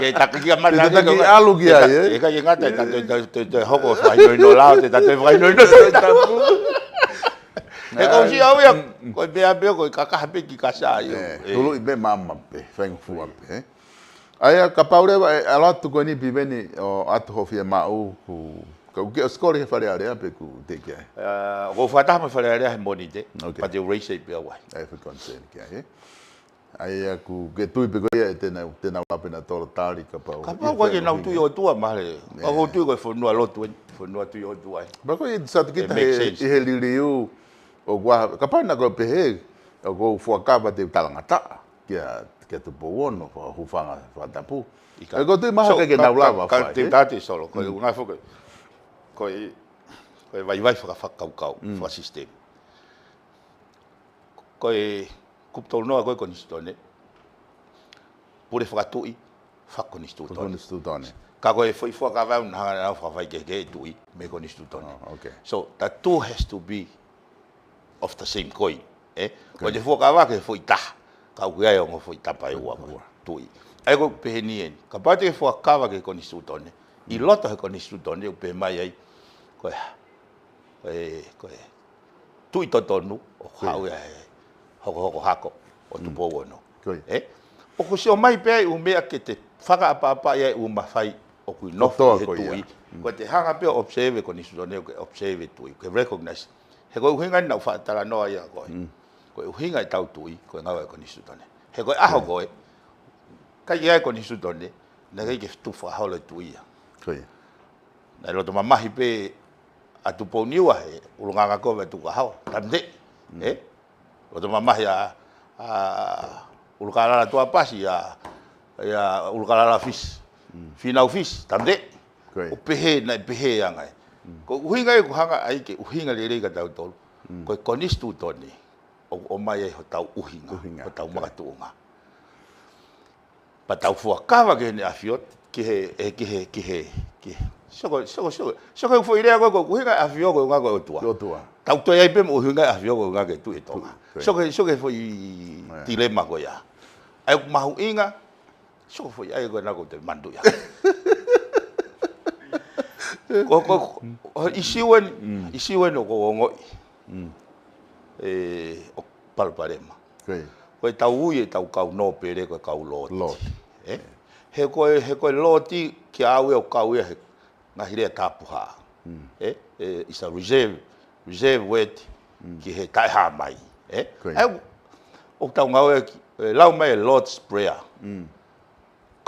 Ke ta kiʻi mata. Te ta kiʻi ʻalu ki ai, he? ʻE ʻikai ke ngata, te ta toe, toe, toe, toe hoko fakahinohino lao, te ta toe fakahinohino Tohi Tapu. He ko si au ia, ko e pea pea ko e kakaha pē ki kasa ia. ʻE, tuluʻi pē māmā pē, faingofua pē, he? ʻA ia, kapau leva ʻe ʻalu atu ko eni, Piveni, ʻo ʻoatu hoʻo fiemaʻu, ku, ka ʻoku ke ʻosi kole ki he Fale Alea pe ʻoku teʻeki ai? ʻA, ʻoku ou fakataha mo e Fale Alea he Mōnite, pea te u raise pē au ai. ʻA ia, foʻi concern ki ai, he? ʻA ia, ʻoku ke tui pē ko ia ʻe te nau, te nau lava pē ʻo tolo tali kapau. Kapau ko e ke nau tui ʻOtua mahalo. ʻOku ou tui ko e fonua lotu eni, fonua tui ʻOtua eni. Pea ko e satu kita he, ʻi he liliu, ʻoku ʻa, kapau naʻa ko e pehē, ʻoku ou fuakava te u talangataʻa kia, kia Tupou Ono, fakahūfanga fakatapu. ʻIkai. ʻE, ʻoku ou tui mahalo ʻikai ke nau lava fai, he? Te u tala atu e solo, ko e ʻuhinga foki, ko e, ko e vaivai faka-, fakakaukau, fakasisitemi. Ko e kupu tolu noa ko e konisitūtone, pule fakatuʻi, fakakonisitūtone. Konisitūtone. Ka ko e foʻi fuakava ʻoku na hanga ʻo fakafaikehekehe e tuʻi mei he konisitūtone. Oh, okay. So, the two has to be of the same coin, ē? Ko e te fuakava ki he foʻi taha, ka ʻoku ʻi ai e ongo foʻi tapa ʻe ua ko e tuʻi. ʻA ia ko e pehē ni eni, kapau te ke fuakava ki he konisitūtone, ʻi loto he konisitūtone, ʻoku pehē mai ai, ko e, ko e, ko e tuʻi totonu, ʻoku haʻu ia he hokohoko hako ʻo Tupou Ono. Ko ia. Ē? ʻOku sio mai pē ai ʻū meʻa ke te fakaʻapaʻapa ia ʻū mafai ʻoku ʻi, nofo ʻi he tuʻi. Ko e te hanga pē ʻo observe e konisitūtone, ʻoku ke observe e tuʻi, ʻoku ke recognize. He ko e ʻuhinga naʻa ku faʻa talanoa ia ko ē. Ko e ʻuhinga ʻetau tuʻi, ko e ngāue ʻa e konisitūtone. He ko e ʻaho ko ē, ʻikai ke ʻi ai e konisitūtone, naʻe ʻikai ke tuʻu fakaholo e tuʻi ia. Ko ia. Naʻe loto mamahi pē ʻa Tupou Niua he ʻulungaanga ko ē ʻa Tukuʻahoa, taimi ni. Ē? Loto mamahi ʻa, ʻa ʻUlukalala Tuapasi, ʻa, ʻa ʻUlukalala Fisi. Fīnau Fisi, taimi ni. Ko ia. ʻO pehē, naʻe pehē ange ai. Ko e ʻuhinga ia ʻoku hanga ai ke ʻuhinga lelei kia tautolu. Ko e konisitūtone, ʻoku ʻomai ai hotau ʻuhinga, hotau makatuʻunga. Pea tau fuakava ki heʻene ʻafio, ki he, ʻe, ki he, ki he, ki he. Sio ko e, sio ko e, sio ko e, sio ko e foʻi lea ko ē, ko e ʻuhinga e ʻafio ko e ʻuhinga ko e ʻOtua. ʻOtua. Tau toe ʻi ai pē mo e ʻuhinga e ʻafio ko e ʻuhinga ko e tuʻi ʻe Tonga. Ko ia. Sio ko e, sio ko e foʻi tilema ko ia. ʻA ia ʻoku mahuʻinga, sio ko e foʻi ʻa ia ko ena ʻoku te manatuʻi ia. Ko, ko, ko e ʻisiū eni, ʻisiū eni ʻoku ou ongoʻi. ʻE, ʻoku palopalema. Ko ia. Ko ʻetau ui ʻetau kau nōpele ko e kau lōti. Lōti. Ē? He ko e, he ko e lōti kia au ʻoku kau ia he ngaahi lea tapuhā. Ē? Ē, it's a reserve, reserve word ki he taʻehāmai. Ē? Ko ia. ʻA ia ʻoku tau ngāue ki, ē, lau mai e Lord's Prayer. Ko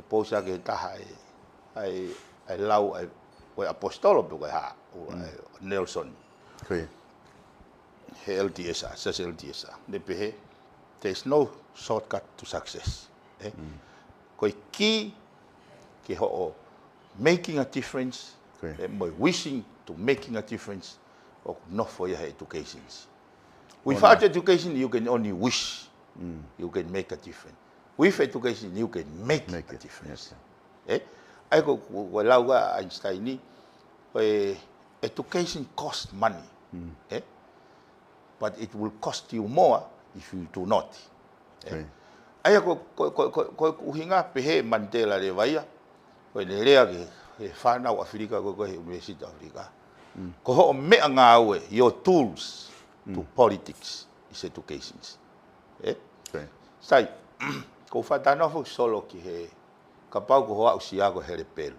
he pousi ʻaki he taha ʻa e, ʻa e, ʻa e lau ʻa e, ko e ʻaposetolo pe ko e hā, ʻo, ʻa e Nelson. He L D S ʻa, Siasi L D S ʻa. Ne pehē, "There is no shortcut to success." Ē? Ko e kī ki hoʻo making a difference, ʻe, mo e wishing to making a difference, ʻoku nofo ia he education. Without education, you can only wish you can make a difference. With education, you can make a difference. Ē? ʻA ia ko, ko, ko e lau ʻa Einstein ni, ko e education cost money. Ē? But it will cost you more if you do not. Ē? ʻA ia ko, ko, ko, ko, ko e ʻuhinga pehē Mandela leva ia, ko ʻene lea ki he fānau ʻAfilika ko, ko e University of Africa. Ko hoʻo meʻangāue, your tools to politics is education. Ē? Sai, ko u faʻa talanoa foki Solo ki he, kapau ko hoʻo aʻusia ko e helepelu.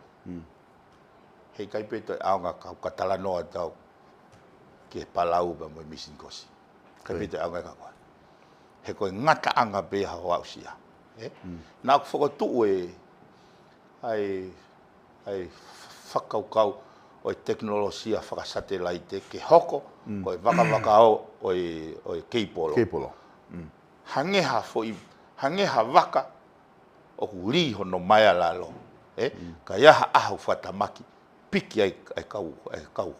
He ʻikai pē toe ʻaonga ka, ka talanoa atu au ki he Palau pea mo e Mīsinikosi. ʻIkai pē toe ʻaonga ka ko e. He ko e ngataʻanga pē ʻa hoʻo aʻusia. Ē? Naʻa ku fokotuʻu e, ʻa e, ʻa e fakakaukau ʻo e tekinolosia fakasatelaite ke hoko ko e vakavaka ʻo, ʻo e, ʻo e keipolo. Hangē ha foʻi, hangē ha vaka ʻoku lī hono maea lalo. Ē? Ka ʻi ai ha ʻaho fakatamaki, piki ai, ai kau, ai kau.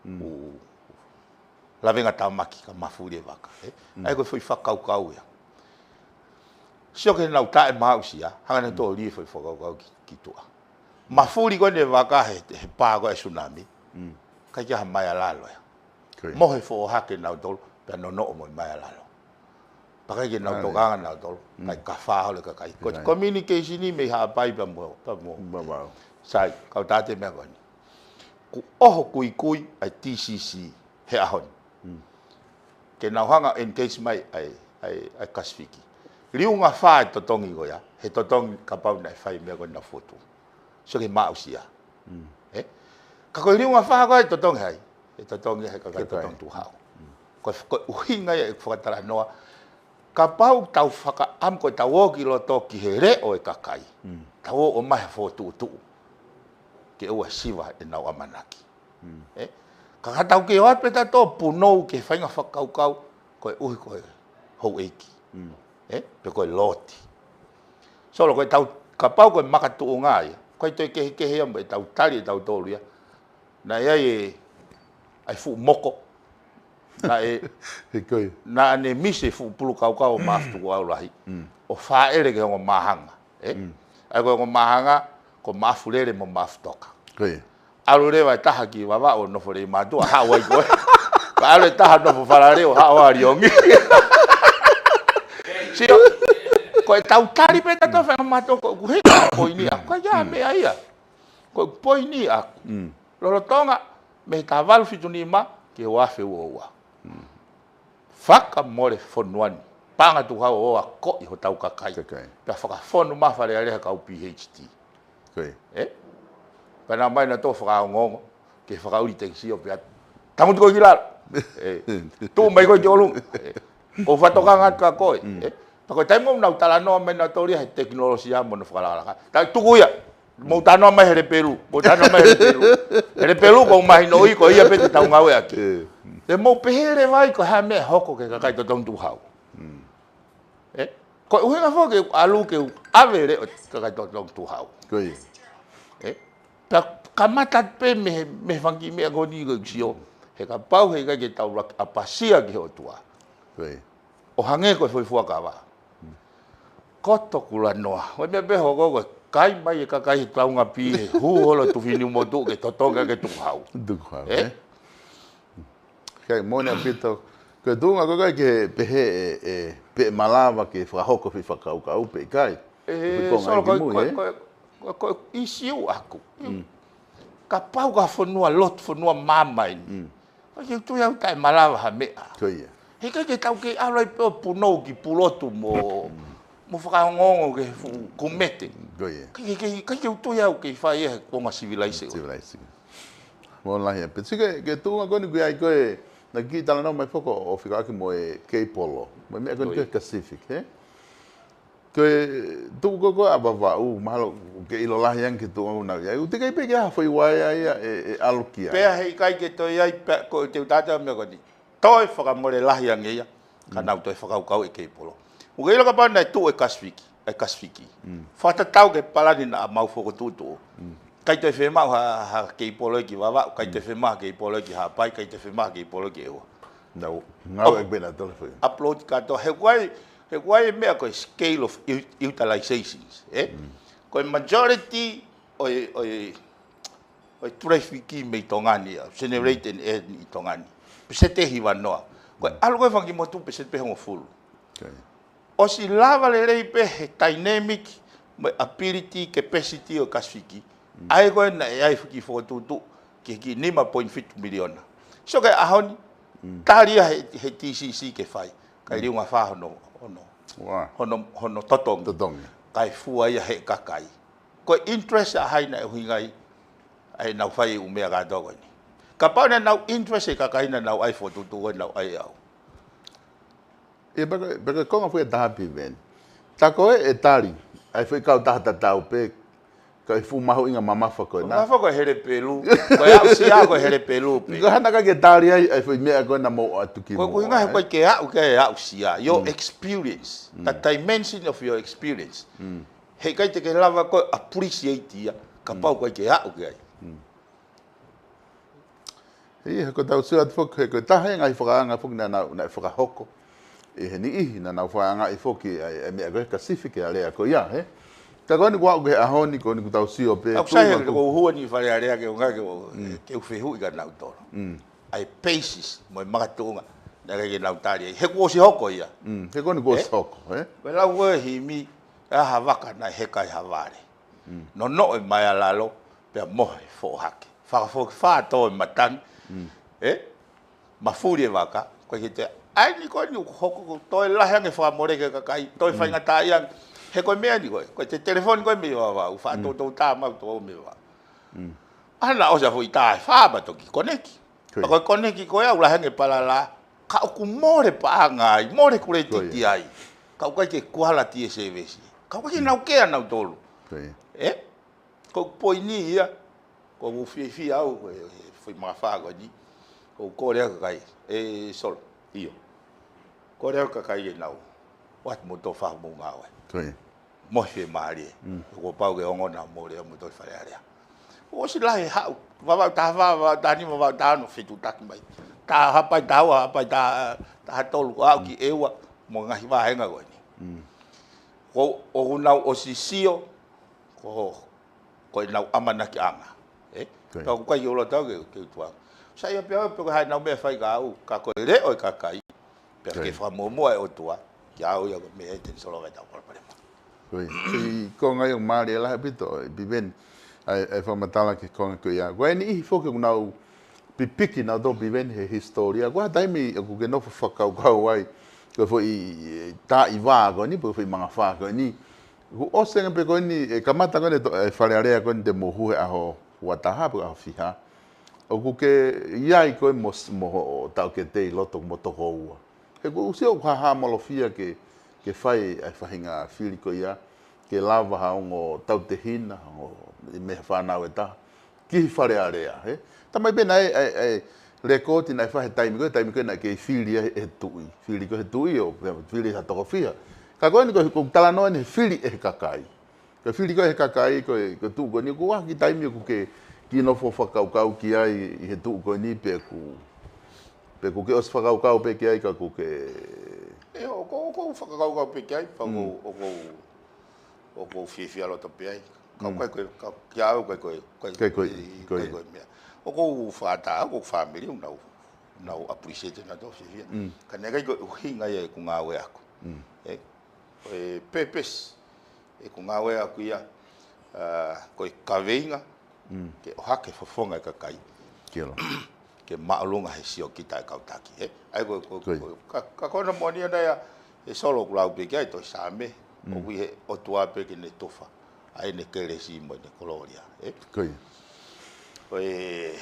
ʻU, lavengatāmaki ka mafuli e vaka, ē? ʻA ia ko e foʻi fakakaukau ia. Sio ke nau taʻe maʻusia, hanga nau tō lī foʻi fakakaukau ki, ki tuʻa. Mafuli ko eni e vaka he, he pā ko e tsunami. ʻIkai ke ʻi ai ha maea lalo ia. Mohe foʻohake nautolu, pea nonoʻo mo e maea lalo. Pea ʻikai ke nau tokanga nautolu, kae kafā holo e kakai. Ko e communication mei Haʻapai pea mo, pea mo. Sai, kau tāte meʻa ko eni. Kuo ʻoho kuikui ʻa e T C C he ʻaho ni. Ke nau hanga engage mai ʻa e, ʻa e, ʻa e Kasifiki. Liunga fā e totongi ko ia, he totongi kapau naʻe fai meʻa ko ena fotu. Sio ke maʻusia. Ē? Ka ko e liunga fā ko e totongi hai, e totongi he kakai totongi tuʻu hau. Ko e, ko e ʻuhinga ia e fakatalanoa, kapau tau fakaʻamu ko e tau ō ki loto ki he leʻo e kakai. Tau ō ʻo mai ha fokotuʻutuʻu. Ke ʻoua siva ʻenau ʻamanaki. Ē? Ka ka tau ke ō atu pē tautolu punou ke fainga fakakaukau, ko e ʻuhi ko e houʻeiki. Ē? Pe ko e loti. Solo ko e tau kapau ko e makatuʻunga ia. Ko e toe kehekehe ia mo e tau tali e tautolu ia. Naʻe ʻi ai e, ʻa e fuʻu moko. Naʻe, naʻa ne misi e fuʻu pulu kaukau ʻo Maʻafutukuʻau Lahi. ʻO fāʻele ki he ongo māhanga. Ē? ʻA ia ko e ongo māhanga, ko Maʻafulele mo Maʻafutoka. ʻAlu leva e taha ki Vavaʻu ʻo nofo lelei mātuʻa, haʻu ai ko ē. Pea ʻalu e taha nofo Falaleo, haʻu ʻa Liongi. Sio, ko e tau tali pē tautolu fainga mātuʻa ko ʻeku hiki poini ʻaku, ʻikai ha meʻa ia. Ko ʻeku poini ʻaku. Lolotonga, mei he taha valu fitu nima, ki he ua afe ua ua. Fakamole fonua ni. Paʻanga tuʻu hau ʻo akoʻi hotau kakai. Pea fakafonu mai Fale Alea he kau P H D. Ē? Pea nau ō mai nautolu fakaongoongo, ke fakaʻuli tekisi ʻo pehē atu, tangutu koe ki lalo. Ē? Tuʻu mai koe ki ʻolunga. Ē? ʻO fakatokanga atu kia koe. Ē? Pea ko e taimi ʻoku nau talanoa mai nautolu ia he tekinolosia mo hono fakalakalaka. Tau tuku ia. Mou talanoa mai he lepelu. Mou talanoa mai he lepelu. He lepelu ko mahino ʻi ko ia pē te tau ngāueʻaki. Te mou pehē leva ai ko e hā e meʻa ʻe hoko ki he kakai totongi tuʻu hau. Ē? Ko e ʻuhinga foki ke ʻalu ke ʻave e leʻo e kakai totongi tuʻu hau. Ē? Pea kamata pē mei he, mei he fanga kiʻi meʻa ko eni ko e sio. He kapau heʻikai ke tau laki ʻapasia ki he ʻOtua. ʻO hangē ko e foʻi fuakava. Ko toku lanoa. Ko e meʻa pē hoko ko e kai mai e kakai he taunga pī he hū holo Tuʻi Finiumotu ke totongi ke tuku hau. Tuku hau, ē? Kai mone a pito. Ko e tuʻunga ko e kai ke pehē ʻe, ʻe, pe malava ke fakahoko foʻi fakakaukau pe kai. Ē, solo ko e, ko e, ko e, ko e ʻisiū ʻaku. Kapau ko ha fonua lotu, fonua māmani. ʻIkai ke u tui au taʻe malava ha meʻa. Ko ia. Heʻikai ke tau kei ʻalu ai pē ʻo punou ki Pulotu mo, mo fakaongoongo ki he fuʻu kumete. Ko ia. ʻIkai ke, ke, ʻikai ke u tui au kei fai ia he konga sivilaise. Sivilaise. Mo lahi a peti ke, ke tuʻunga ko eni ʻoku ʻi ai ko e, naʻe kiʻi talanoa mai foki ʻo fekauʻaki mo e keipolo. Mo e meʻa ko eni ko e Kasifiki, ē? Ko e tuʻu ko ē ʻa Vavaʻu, mahalo ke ʻilo lahi ange ki he tuʻunga ʻoku nau ʻi ai. ʻOku teʻeki ai pē ke ʻi ai ha foʻi uaea ia ʻe, ʻe ʻalu ki ai. Pea heʻikai ke toe ʻi ai, pea ko e teu tātā meʻa ko eni. Toe fakamole lahi ange ia, ka nau toe fakakaukau e keipolo. ʻOku ke ʻilo kapau naʻe tuʻu e Kasifiki, e Kasifiki. Fakatatau ki he palani naʻa mau fokotuʻutuʻu. ʻIkai toe fiemaʻu ha, ha keipolo ia ki Vavaʻu, ʻikai toe fiemaʻu ha keipolo ia ki Haʻapai, ʻikai toe fiemaʻu ha keipolo ia ki ʻEua. Nau, ngāueʻaki pē nautolu foʻi. Upload kātoa, he ʻoku ʻi ai, he ʻoku ʻi ai e meʻa ko e scale of u-, utilizations, ē? Ko e majority ʻo e, ʻo e, ʻo e traffic mei Tonga ni, ʻa, generate and earn ʻi Tonga ni. Peseti ʻe hiva noa. Ko e ʻalu ko ē fanga kiʻi motu peseti pē hongofulu. ʻOsi lava lelei pē he dynamic mo e ability capacity ʻo e Kasifiki. ʻA ia ko ē naʻe ʻi ai e kiʻi fokotuʻutuʻu ki he kiʻi nima poini fitu miliona. Sio ki he ʻaho ni, tali ia he, he T C C ke fai. Kae liunga fā hono, hono, hono, hono totongi. Totongi. Kae fua ia he kakai. Ko e interest ʻa hai naʻe ʻuhinga ai, ʻa ʻenau fai e ʻū meʻa kātoa ko eni. Kapau naʻa nau interest e kakai naʻa nau ʻai fokotuʻutuʻu ko ē naʻa nau ʻai au. ʻIa pea ko e, pea ko e konga foʻi ʻe taha pē Veni. Tā ko ē ʻe tali, ʻa e foʻi kautaha tatau pē, ka ʻi he fuʻu mahuʻinga mamafa ko ena. Mamafa ko e hele pelu, ko e aʻusia ko e hele pelu pē. Ka hana ka ke tali ai, ʻa e foʻi meʻa ko ena mou ʻatu ki muʻa. Ko e ʻuhinga he ʻikai ke aʻu ki ai e aʻusia, your experience, the dimension of your experience. Heʻikai te ke lava ko e appreciate ia, kapau ʻikai ke aʻu ki ai. Ia, he ko e tau sio atu foki, he ko e taha e ngaahi fakaanga foki naʻa nau, naʻe fakahoko ʻi he niʻihi, naʻa nau fakaangaʻi foki ʻa e, ʻa e meʻa ko e Kasifiki ʻa e lea ko ia, he. Ka ko eni kuo aʻu ki he ʻaho ni, ko eni kuo tau sio pē, ʻOku sai, tuʻunga he ko ʻeku hua ni Fale Alea ke ʻunga ke u, ke u fehuʻi kia nautolu. ʻA e basis, mo e makatuʻunga, naʻe ʻikai ke nau tali ai. He kuo ʻosi hoko ia. He ko eni kuo ʻosi hoko, he. Ko e lau ko e himi, ʻa ha vaka naʻe heka ʻi ha vale. Nonoʻo e maealalo, pea mohe foʻohake. Fakafokifā tō e matangi. E? Mafuli e vaka, ko e ki te, ʻa eni ko eni ʻoku hoko, ko e toe lahi ange fakamole ki he kakai, toe faingataʻaʻia ange. He ko e meʻa ni ko e, ko e te telefoni ko e mei Vavaʻu, faʻa toutou tā mautolu mei Vavaʻu. ʻA naʻa ʻosi ʻa foʻi tā ʻe fā ma toki koneki. Ko ia. Ko e koneki ko e ʻoku lahi ange palala, ka ʻoku mole paʻanga ai, mole kuletiti ai. Ka ʻoku ʻikai ke kualati e sēvesi. Ka ʻoku ʻikai ke nau kea nautolu. Ko ia. E? Ko e poini ia, ko ʻeku fiefia au, ko e, e foʻi mafā ko eni. Ko e kole ʻa e kakai, e Solo. ʻIo. Kole ʻa e kakai ke nau ʻoatu moutolu fakamoʻunga ʻo e. Ko ia. Mohe fiemālie. Kuo pau ke ongo naʻa mole ʻa moutolu Fale Alea. ʻOsi lahi haʻu, Vavaʻu taha fā, Vavaʻu taha nima, Vavaʻu taha ono, fetuʻutaki mai. Taha Haʻapai taha ua, Haʻapai taha, taha tolu, aʻu ki ʻEua, mo e ngaahi vāhenga ko eni. Ko, ʻoku nau ʻosi sio, ko, ko ʻenau ʻamanakiʻanga. E? Ko ia. Ka ʻoku ʻikai ke u loto au ke, ke u tuʻa. Saiʻia pē au, pe ko e hā ʻenau meʻa fai kia au, ka ko e leʻo e kakai, pea ke fakamuʻomuʻa e ʻOtua, kia au ia ko e meʻa ia te ne solova ʻetau palopalema. Ko ia. ʻI he konga ia ʻoku mālie lahi ʻaupito, ʻe Piveni, ʻa e, ʻa e fakamatala ki he konga ko ia. Ko e niʻihi foki ʻoku nau pipiki nautolu Piveni he hisitōlia. Ko e hā e taimi ʻoku ke nofo fakakaukau ai, ko e foʻi, e, taʻi vā ko eni, pe ko e foʻi mangafā ko eni. Kuo ʻosi ange pē ko eni, e kamata ko eni to-, e Fale Alea ko eni te mou hū he ʻaho ua taha pe ko e ʻaho fiha. ʻOku ke ʻi ai koe mo s-, mo hoʻo taʻokete ʻi loto mo tokoua. He ʻoku ou sio ʻoku hāhāmolofia ke, ke fai ʻa e faʻahinga fili ko ia, ke lava ha ongo tautehina, ha ongo meʻa fānau ʻe taha. Ki he Fale Alea, he? Tamai pē naʻe, ʻa e, ʻa e, lekooti naʻe fai he taimi ko ē, taimi ko ē naʻe kei fili ai ʻe he tuʻi. Fili ko ē he tuʻi ʻo, pea fili ha toko fiha. Ka ko eni ko e, ko e talanoa eni he fili ʻe he kakai. Ko e fili ko ē he kakai, ko e, ko e tuʻu ko eni, ko e hā e kiʻi taimi ʻoku ke kiʻi nofo fakakaukau ki ai ʻi he tuʻu ko eni pe ʻoku, pe ʻoku ke ʻosi fakakaukau pē ki ai ka ʻoku ke. ʻE, ʻoku ou, ʻoku ou fakakaukau pē ki ai, pea ʻoku ou, ʻoku ou, ʻoku ou fiefia loto pē ai. Ka ʻoku ʻikai ko e, ka, kia au ʻoku ʻikai ko e, ʻikai ko e, ʻikai ko e meʻa. ʻOku ou fakaʻatā, ʻoku ou fāmili, ʻoku nau, nau appreciate nautolu fiefia. Ka naʻe ʻikai ko e ʻuhinga ia ʻeku ngāue ʻaʻaku. E, ko e purpose ʻeku ngāue ʻaʻaku ia, ʻa, ko e kaveinga, ke ʻohake fofonga e kakai. Ke māʻolunga he siokita e kau taki, he? ʻA ia ko, ko, ko, ka, ka ko hono moʻoni ʻana ia, ʻe Solo ʻoku lau pē ki ai, tohi Saame, ʻoku ʻi he ʻOtua pē ke ne tufa ʻa ʻene kelesi mo ʻene kolōlia, he? Ko e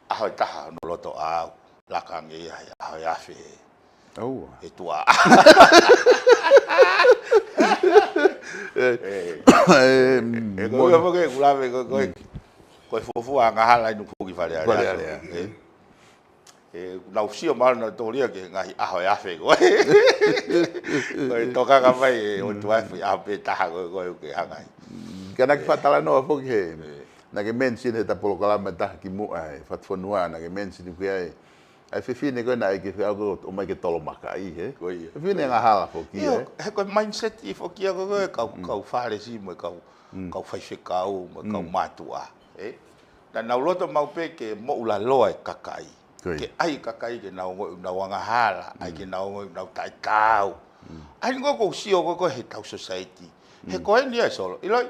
ʻaho ʻe taha hono loto ʻaʻau, laka ange ia he ʻaho ʻe afe he tuʻa. E, e, ko ia foki ʻeku lave ko, ko e, ko e fuofua angahala ʻi Nukuʻuki Fale Alea. Fale Alea. E, nau sio mālō nautolu ia ki he ngaahi ʻaho ʻe afe ko ē. Ko e tokanga mai e ʻOtua ʻi he ʻaho pē taha ko ē, ko ē ʻoku ke hanga ai. Ka naʻa ke faʻa talanoa foki he, naʻa ke mention he ta polokalama ʻe taha kimuʻa he Fatufonua, naʻa ke mention ki ai ʻa e fefine ko ē naʻe ʻai ke fai ʻo ʻomai ke tolomakaʻi, he? Ko ia. Fefine angahala foki ia, he? He ko e mindset ia foki ia ko ē kau, kau Fālesi mo e kau, kau faifekau mo e kau mātuʻa, he? Naʻa nau loto maʻu pē ke moʻulaloa e kakai. Ko ia. Ke ʻai e kakai ke nau ongoʻi ʻoku nau angahala, ʻai ke nau ongoʻi ʻoku nau taʻetaau. ʻA ia ko ē ʻoku ou sio ko ē he tau society. He ko eni ia Solo. ʻIloʻi,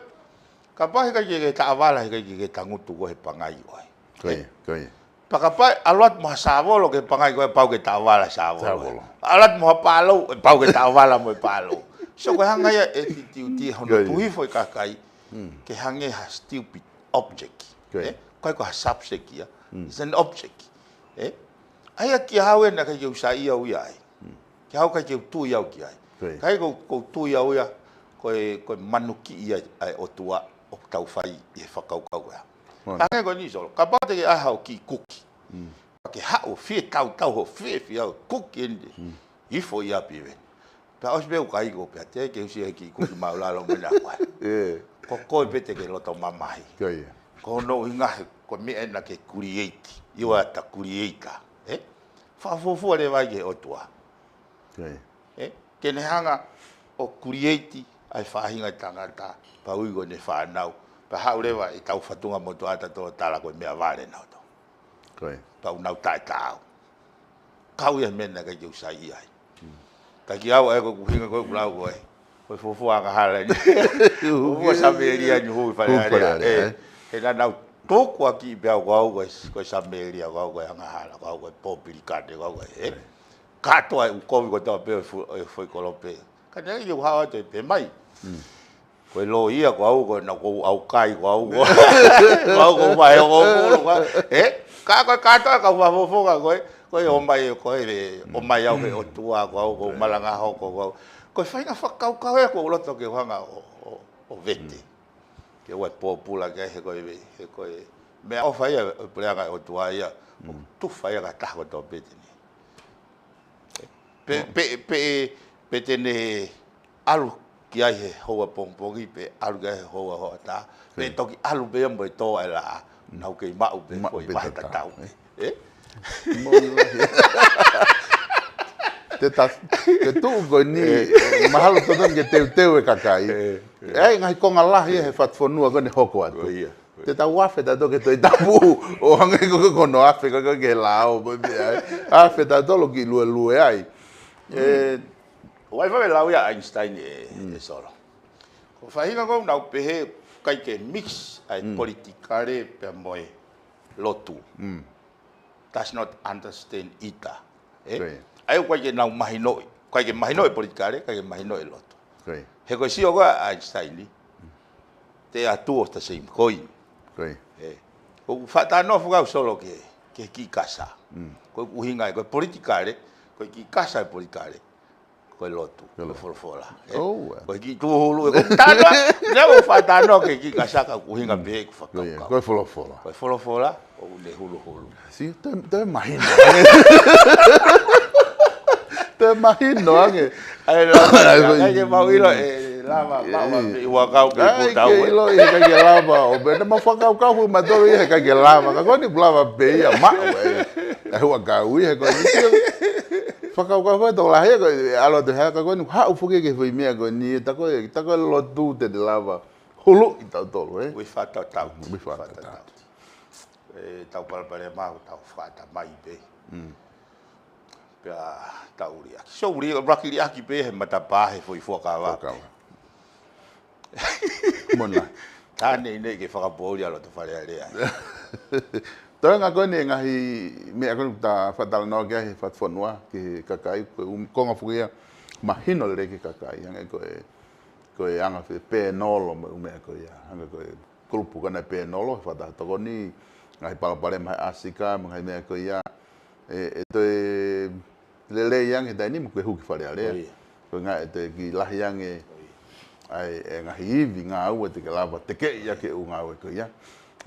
kapau he ʻikai ke ke taʻovala, he ʻikai ke ke tangutu koe he pangai ʻoe. Ko ia, ko ia. Pea kapau ʻe ʻalu atu mo ha sāvolo ki he pangai ko ē, pau ke taʻovala e sāvolo. Sāvolo. ʻAlu atu mo ha pālou, ʻe pau ke taʻovala mo e pālou. So ko e hanga ia e attitude hono tuʻu hifo e kakai, ke hangē ha stupid object. Ko ia. Eh? ʻIkai ko ha subject ia. It's an object. Eh? ʻA ia kia au ē naʻe ʻikai ke u saiʻia au ia ai. Kia au ʻikai ke u tui au ki ai. Ko ia. Ka ʻoku ou, ʻoku ou tui au ia, ko e, ko e manukiʻi ia ʻa e ʻOtua ʻoku tau fai ʻi he fakakaukau ko ia. Hangē ko eni Solo, kapau te ke ʻai haʻo kiʻi kuki. Pea ke haʻu ʻo fie tautau hoʻo fiefia ʻo kuki eni. Hifo ia Piveni. Pea ʻosi pē ʻoku ʻikai ko pea te ke usi he kiʻi kuki māʻulalo mo e naʻa ko ē. Ko koe pē te ke loto mamahi. Ko ia. Ko hono ʻuhinga he Ko e meʻa ena ke create, you are the creator, ē? Fakafuofua leva ai ki he ʻOtua. Ē? Ke ne hanga ʻo create ʻa e faʻahinga tangata, pea ui ko ʻene fānau, pea haʻu leva ʻetau fatunga motuʻa ʻatautolu ʻo tala ko e meʻavale nautolu. Pea ʻoku nau taʻetaau. Kau ia he meʻa naʻe ʻikai ke u saiʻia ai. Ka kiate au ʻa e ko e ʻuhinga ko ē ʻoku lau ko ē. Ko e fuofua angahala eni. Fuofua Samēlia eni ʻoku ʻi Fale Alea. He naʻa nau tukuakiʻi pē au ko au ko e, ko e Samēlia, ko au ko e angahala, ko au ko e popilikane, ko au ko e, ē. Kātoa e ʻū kovi kotoa pē ʻo e fu-, ʻo e foʻi kolope. Ka naʻe ʻikai ke u hao atu ʻo pehē mai. Ko e lōia ko au, ko e naʻa ku ʻaukai ko au, ko au ko e vahe hongofulu, ko au. Ē? Ka ko e kātoa e kau fakafofonga ko ē, ko e ō mai, ko e ō mai au he ʻOtua, ko au ko e malanga hoko, ko au. Ko e faʻahinga fakakaukau ē ʻoku ou loto ke u hanga ʻo, ʻo, ʻo vete. Ke ʻoua ʻe pōpula ki ai he ko e, he ko e meʻaʻofa ia ʻo e puleʻanga ʻo e ʻOtua ia, ʻoku tufa ia ki ha taha kotoa pē te ne. Pe, pe, pe, pe te ne ʻalu ki ai he houa pongipongi, pe ʻalu ki ai he houa hoʻatā, pe toki ʻalu pē ia mo e tō ʻa e laʻā, nau kei maʻu pē foʻi vahe tatau. Ē? Te ta, te tuʻu ko eni, mahalo totonu ke teuteu e kakai. ʻE ʻi ai e ngaahi konga lahi he fatufonua ko eni ʻoku hoko atu. Te tau afe tautolu ki he Tohi Tapu, ʻo hangē ko e, ko hono afe ko ē ki he lao, ko e meʻa, ē. Afe tautolu ki luelue ai. ʻE, ʻoku ʻi ai e lau ia ʻa Einstein ē, ʻe Solo. Ko e faʻahinga ko ē ʻoku nau pehē ʻikai ke mix ʻa e politikale pea mo e lotu. Does not understand either. Ē? ʻA ia ʻoku ʻikai ke nau mahinoʻi. ʻIkai ke mahinoʻi politikale, ʻikai ke mahinoʻi lotu. He ko e sio ko ē ʻa Einstein, they are two of the same coin. Ē. ʻOku ou faʻa talanoa foki au Solo ki he, ki he kiʻi kasa. Ko e ʻuhinga ē, ko e politikale, ko e kiʻi kasa e politikale. Ko e lotu, ko e folofola. Ē? Ko e kiʻi tūhulu, ē, ko e talanoa, naʻa ku faʻa talanoa ki he kiʻi kasa ka ʻoku ʻuhinga pē ʻeku fakakaukau. Ko e folofola. Ko e folofola, ʻoku ne huluhulu. Sio, toe, toe mahino. Toe mahino ange. ʻAi, lava, ʻikai ke mau ʻilo, ʻe lava, maʻu, maʻu, pē ʻi huʻakau, pē ʻi putau, ʻikai ke ʻilo, ʻikai ke lava, ʻo pē, naʻa mau fakakaukau, pē matolo, ʻikai ke lava, ka ko eni ʻoku lava pē ia, maʻu, ē. ʻA e huʻakau, ʻi he ko eni. Fakakaukau, pē tokolahi, ko e ʻalu atu he, ka ko eni, haʻu foki ki he foʻi meʻa ko eni, tā ko e, tā ko e lotu te ne lava huluʻi tautolu, ē? Ui fakatatau. Ui fakatatau. ʻE, tau palopalema, tau fakatamai pē. Pea tau liʻaki. So, uli, ʻuluaki liʻaki pē he matapā he foʻi fuakava. Fuakava. Mona. Tā neʻineʻi ke fakapoʻuli ʻa loto Fale Alea. Toenga ko eni e ngaahi meʻa ko eni ʻoku ta faʻa talanoa ki ai he fatufonua, ki he kakai, ko e ʻū konga foki ia mahino lelei ki he kakai. Hangē ko e, ko e anga fē pēnolo mo e ʻū meʻa ko ia. Hangē ko e kulupu ko ena pēnolo, he fata tokoni, ngaahi palopalema he ʻAsika, mo e ngaahi meʻa ko ia, ʻe, ʻe toe lelei ange he taimi ni mo ke hū ki Fale Alea. Ko e ʻuhinga ʻe toe kiʻi lahi ange ʻa e, e ngaahi ivi ngāue te ke lava tekeʻi ʻaki e ʻū ngāue ko ia.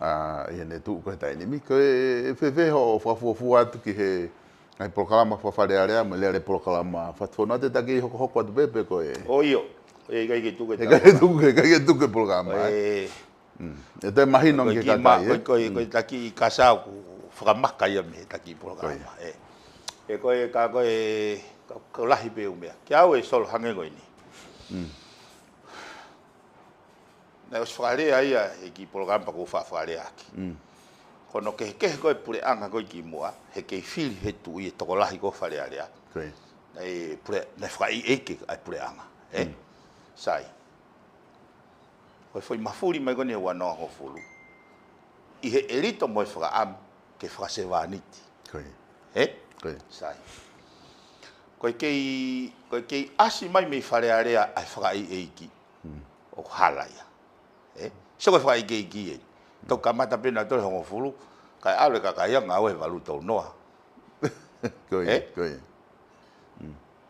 ʻA, ʻi heʻene tuʻu ko ē he taimi ni. Ko e, ʻe fēfē hoʻo fakafuofua atu ki he ngaahi polokalama faka-Fale Alea, mo e lele polokalama fatufonua te ta kiʻi hokohoko atu pē pe ko e. ʻIo, ʻe ʻikai ke tuku e, ʻikai ke tuku e, ʻikai ke tuku e polokalama, ē. ʻE toe mahino ange ki he kakai, ē? Ko e, ko e, ko e taki kasa ʻoku fakamaka ia mei he taki polokalama, ē. ʻE ko e, ka ko e, ka, ka lahi pē ʻū meʻa. Kiate au ʻe Solo hangē ko eni. Naʻe ʻosi fakalea ia he kiʻi polokalama pea ʻoku ou faʻa fakalea ʻaki. Ko hono kehekehe ko e puleʻanga ko ē kimuʻa, he kei fili he tuʻi e tokolahi ko Fale Alea. Naʻe pule, naʻe fakaʻeiʻeiki ʻa e puleʻanga, ē? Sai. Ko e foʻi mafuli mai ko eni he ua noa hongofulu. ʻI he ʻelito mo e fakaʻamu ke fakasevāniti. Ē? Sai. Ko e kei, ko e kei ʻasi mai mei Fale Alea ʻa e fakaʻeiʻeiki. ʻOku hala ia. Ē? So ko e fakaʻeiʻeiki ē. Toki kamata pē nautolu he hongofulu, kae ʻalu e kakai ia ngāue he valu tolu noa. Ē?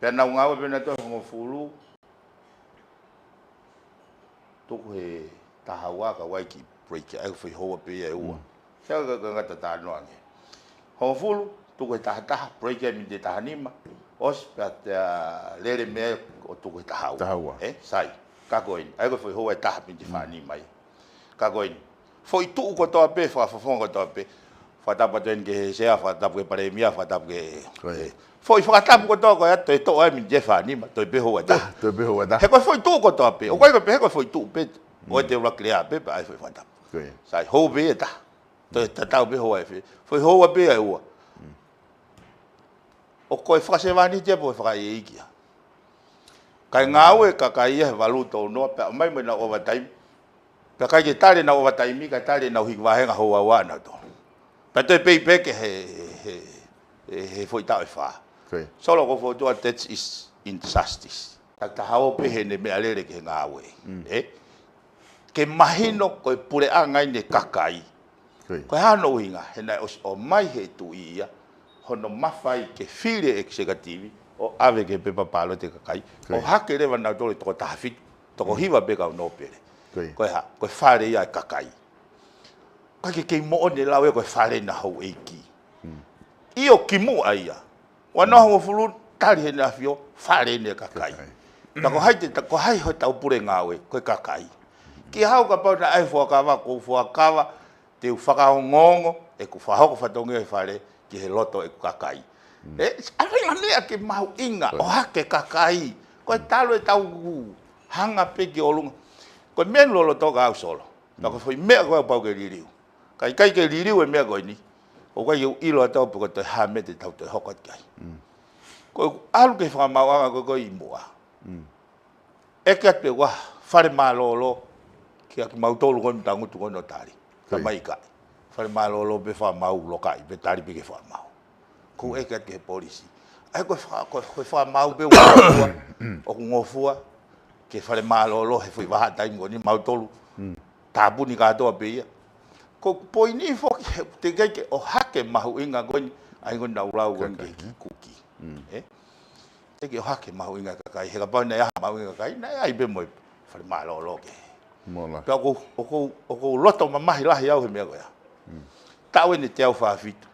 Pea nau ngāue pē nautolu he hongofulu, tuku he taha ua ka ʻoku ʻi ai e kiʻi break, ʻa e foʻi houa pē ia ʻe ua. Sai ka, ka, ka ta talanoa ange. Hongofulu, tuku he taha taha, break e miniti taha nima, ʻosi pea te, ā, lele mei ai ʻo tuku he taha ua. Taha ua. Ē, sai. Ka ko eni, ʻa e ko e foʻi houa ʻe taha miniti fā nima ia. Ka ko eni, Foʻi tuʻu kotoa pē, fakafofonga kotoa pē. Fakatapu atu eni ki he sea, fakatapu ki he palēmia, fakatapu ki he, ko ia, foʻi fakatapu kotoa ko ia, toe toʻo ai miniti ʻe fā nima, toe pē houa ʻe taha. Toe pē houa ʻe taha. He ko e foʻi tuʻu kotoa pē, ʻoku ʻikai ko e pehē ko e foʻi tuʻu pē, ʻoku ʻi ai e ʻuluaki lea pē, pea ʻai foʻi fakatapu. Ko ia. Sai, houa pē ʻe taha. Toe tatau pē houa ʻe fiha. Foʻi houa pē ʻe ua. ʻO ko e fakasevāniti ia pe ko e fakaʻeiʻeiki ia. Kae ngāue e kakai ia he valu tolu noa, pea ʻomai mo ʻenau overtime. Pea ʻikai ke tali ʻenau overtime, kae tali ʻenau hiki vāhenga houa ua ʻanautolu. Pea toe pay pē ke he, he, he, he foʻi taʻu ʻe fā. Ko ia. Solo, ko e foʻi tuʻa, that is injustice. Takitaha ʻo pehē ʻene meʻalele ki he ngāue. Mm. Ē? Ke mahino ko e puleʻanga ʻeni e kakai. Ko ia. Ko e hā hono ʻuhinga, he naʻe ʻosi ʻomai he tuʻi ia hono mafai ke fili e executive ʻo ʻave ki he pepa pālote e kakai. Ko ia. ʻO hake leva nautolu ʻe toko taha fitu, toko hiva pē kau nōpele. Ko ia. Ko e hā, ko e fale ia e kakai. ʻIkai ke kei moʻoni e lau ia ko e fale ʻena houʻeiki. Mm. ʻIo, kimuʻa ia. Ua noa hongofulu, tali heʻene ʻAfio, fale ʻeni e kakai. Kakai. Ta ko hai te, ta ko hai hotau pule ngāue, ko e kakai. Kia au kapau naʻe ʻi ai e fuakava, ko e fuakava, te u fakaongoongo ʻeku fakahoko fatongia e fale ki he loto ʻeku kakai. Mm. Ē, ʻa e faʻahinga meʻa ke mahuʻinga, ko ia, ʻo hake e kakai. Ko e talu ʻetau hanga pē ki ʻolunga. Ko e meʻa loloto ka au, Solo. Pea ko e foʻi meʻa ko ē ʻoku pau ke liliu. Ka ʻikai ke liliu e meʻa ko eni, ʻoku ʻikai ke u ʻilo atu au pe ko e toe hā e meʻa te tau toe hoko atu ki ai. Mm. Ko ʻeku ʻalu ki he fakamaauʻanga ko ē ko ē ʻi muʻa. Mm. ʻEke atu pē ʻe au, fale mālōlō, kia kimautolu ko eni tangutu ko eni ʻo tali. Ko ia. Talamai ʻikai. Fale mālōlō pē fakamaau, lokaʻi pē, tali pē ki he fakamaau. Ko ʻeku ʻeke atu ki he polisi. ʻAi ko e faka-, ko e, ko e fakamaau pē ʻoku ngofua, ʻoku ngofua ki he fale mālōlō he foʻi vahaʻa taimi ko eni, mautolu. Mm. Tāpuni kātoa pē ia. Ko e poini foki he teʻeki ai ke ʻohake mahuʻinga ko eni, ʻa ia ko eni naʻa ku lau ko eni ki he, kakai, ē? Kuki. Mm. Ē? Teʻeki ʻohake mahuʻinga e kakai, he kapau naʻe ʻi ai ha mahuʻinga e kakai, naʻe ʻi ai pē mo e fale mālōlō ke. Mola. Pea ʻoku, ʻoku, ʻoku ou loto mamahi lahi au he meʻa ko ia. Mm. Taʻu eni ʻe teau fā fitu.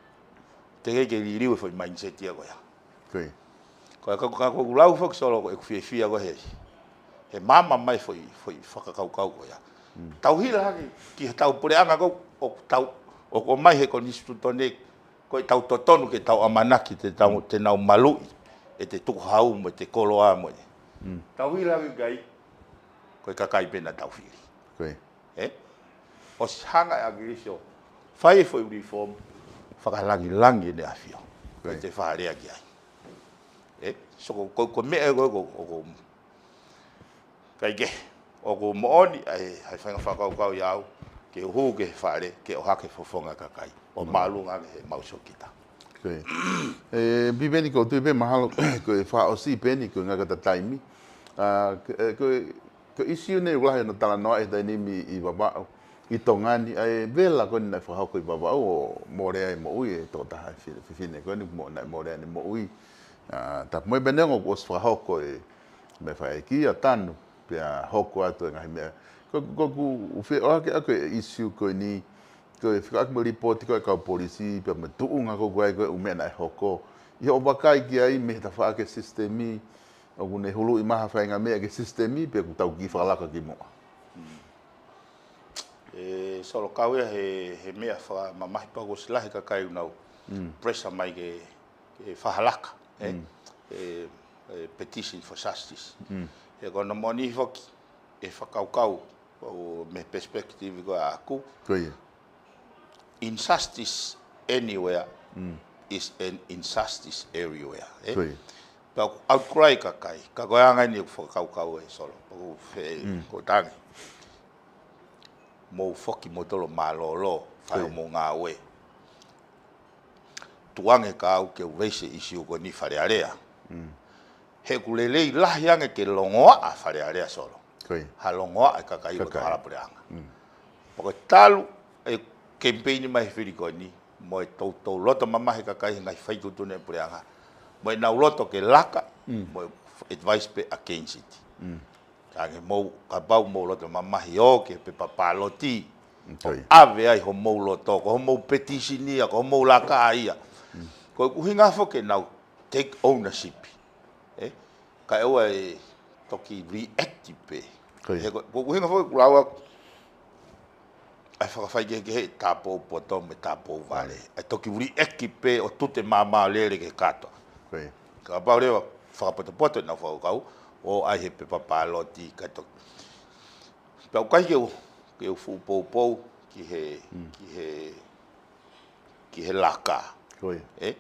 Teʻeki ai ke liliu e foʻi mindset ia ko ia. Ko ia. Ko ia ka, ka, ka ʻoku ou lau foki, Solo, ko ʻeku fiefia ko ē he, he maama mai foʻi, foʻi fakakaukau ko ia. Mm. Tau hila hake ki heʻetau puleʻanga ko ē, ʻoku tau, ʻoku ʻomai he konisitūtone, ko ʻetau totonu ke tau ʻamanaki te tau, te nau maluʻi ʻete tukuhau mo ʻete koloa mo e. Mm. Tau hila hake ki ai, ko e kakai pē naʻa tau fili. Ko ia. Ē? ʻOsi hanga ʻe ʻAkilisi ʻo fai e foʻi reform, fakalangilangi ʻene ʻAfio. Ko ia. ʻEte fakalea ki ai. Ē? So ko, ko, ko e meʻa ko, ko, ko, ko, kae kehe, ʻoku moʻoni ʻa e, ʻa e faʻahinga fakakaukau ʻiate au, ke hū ki he fale, ke ʻohake e fofonga e kakai. ʻO māʻolunga ange he mau sōkita. Ko ia. Ē, Piveni, ʻoku ou tui pē mahalo ko e fakaʻosi pē eni, ko e ngata taimi. ʻA, ko, ē, ko e, ko e ʻīsiu eni ʻoku lahi hono talanoaʻi he taimi ni ʻi Vavaʻu, ʻi Tonga ni, ʻa e vela ko eni naʻe fakahoko ʻi Vavaʻu ʻo mole ai e moʻui e tokotaha, e fi-, fefine ko eni mo-, naʻe mole ai ʻene moʻui. ʻA, tapu mo e pene ongo kuo ʻosi fakahoko e meʻa fakaʻeiki ʻa Tanu, pea hoko atu e ngaahi meʻa. Ko, ko ʻeku feʻofaʻaki ʻaku e ʻīsiu ko eni, ko e fekauʻaki mo e lipooti ko ē ʻa e kau polisi, pea mo e tuʻunga ko ē ko ē ʻo e ʻū meʻa naʻe hoko. ʻI hoʻo vakai ki ai mei he tafaʻaki e sisitemi, ʻoku ne huluʻi mai ha faʻahinga meʻa ki he sisitemi, pe ʻoku tau kiʻi fakalaka ki muʻa. Mm. Ē, Solo, kau ia he, he meʻa fakamamahi, pea kuo ʻosi lahi e kakai ʻoku nau, mm, pressure mai ke, ke fakalaka, ē? Mm. Ē, ē, petition for justice. Mm. He ko hono moʻoni foki, e fakakaukau, ʻo mei he perspective ko ē ʻaku. Ko ia. Injustice anywhere, mm, is an injustice everywhere, ē? Ko ia. Pea ʻoku outcry e kakai, ka ko e anga eni ʻeku fakakaukau ē, Solo. Pea ʻoku ou fe-, mm, ʻoku ou tangi. Mou foki moutolu ʻo mālōlō, fai, ko ia, hoʻomou ngāue. Tuku ange kia au ke u raise e ʻīsiu ko eni Fale Alea. Mm. He ʻoku lelei lahi ange ke longoaʻa Fale Alea, Solo. Ko ia. Ha longoaʻa e kakai ʻo e, kakai, hala puleʻanga. Mm. Pea ko e talu e kemipeini mai he fili ko eni, mo e toutou loto mamahi e kakai he ngaahi faituʻutuʻuni ʻa e puleʻanga, mo ʻenau loto ke laka, mm, mo e advice pē against it. Mm. Ka ke mou, kapau mou loto mamahi ʻo ʻohake e pepa pāloti, mm, ko ia, ʻave ai homou loto, ko homou petisini ia, ko homou laka ia. Mm. Ko ʻeku ʻuhinga foki ke nau take ownership. Ē? Kae ʻoua ʻe toki react pē. Ko ia. He ko, ko ʻeku ʻuhinga foki ʻeku lau ʻaku, ʻa e fakafaikehekehe ʻi tāpou poto mo e tāpou vale. ʻA e toki uliʻeki pē ʻo tute māmā ʻo lele ki he kato. Ko ia. Kapau leva fakapotopoto ʻenau fakakaukau, ʻo ʻai he pepa pāloti kae toki. Pea ʻoku ʻikai ke u, ke u fuʻu poupou ki he, ki he, ki he laka. Ko ia. Ē?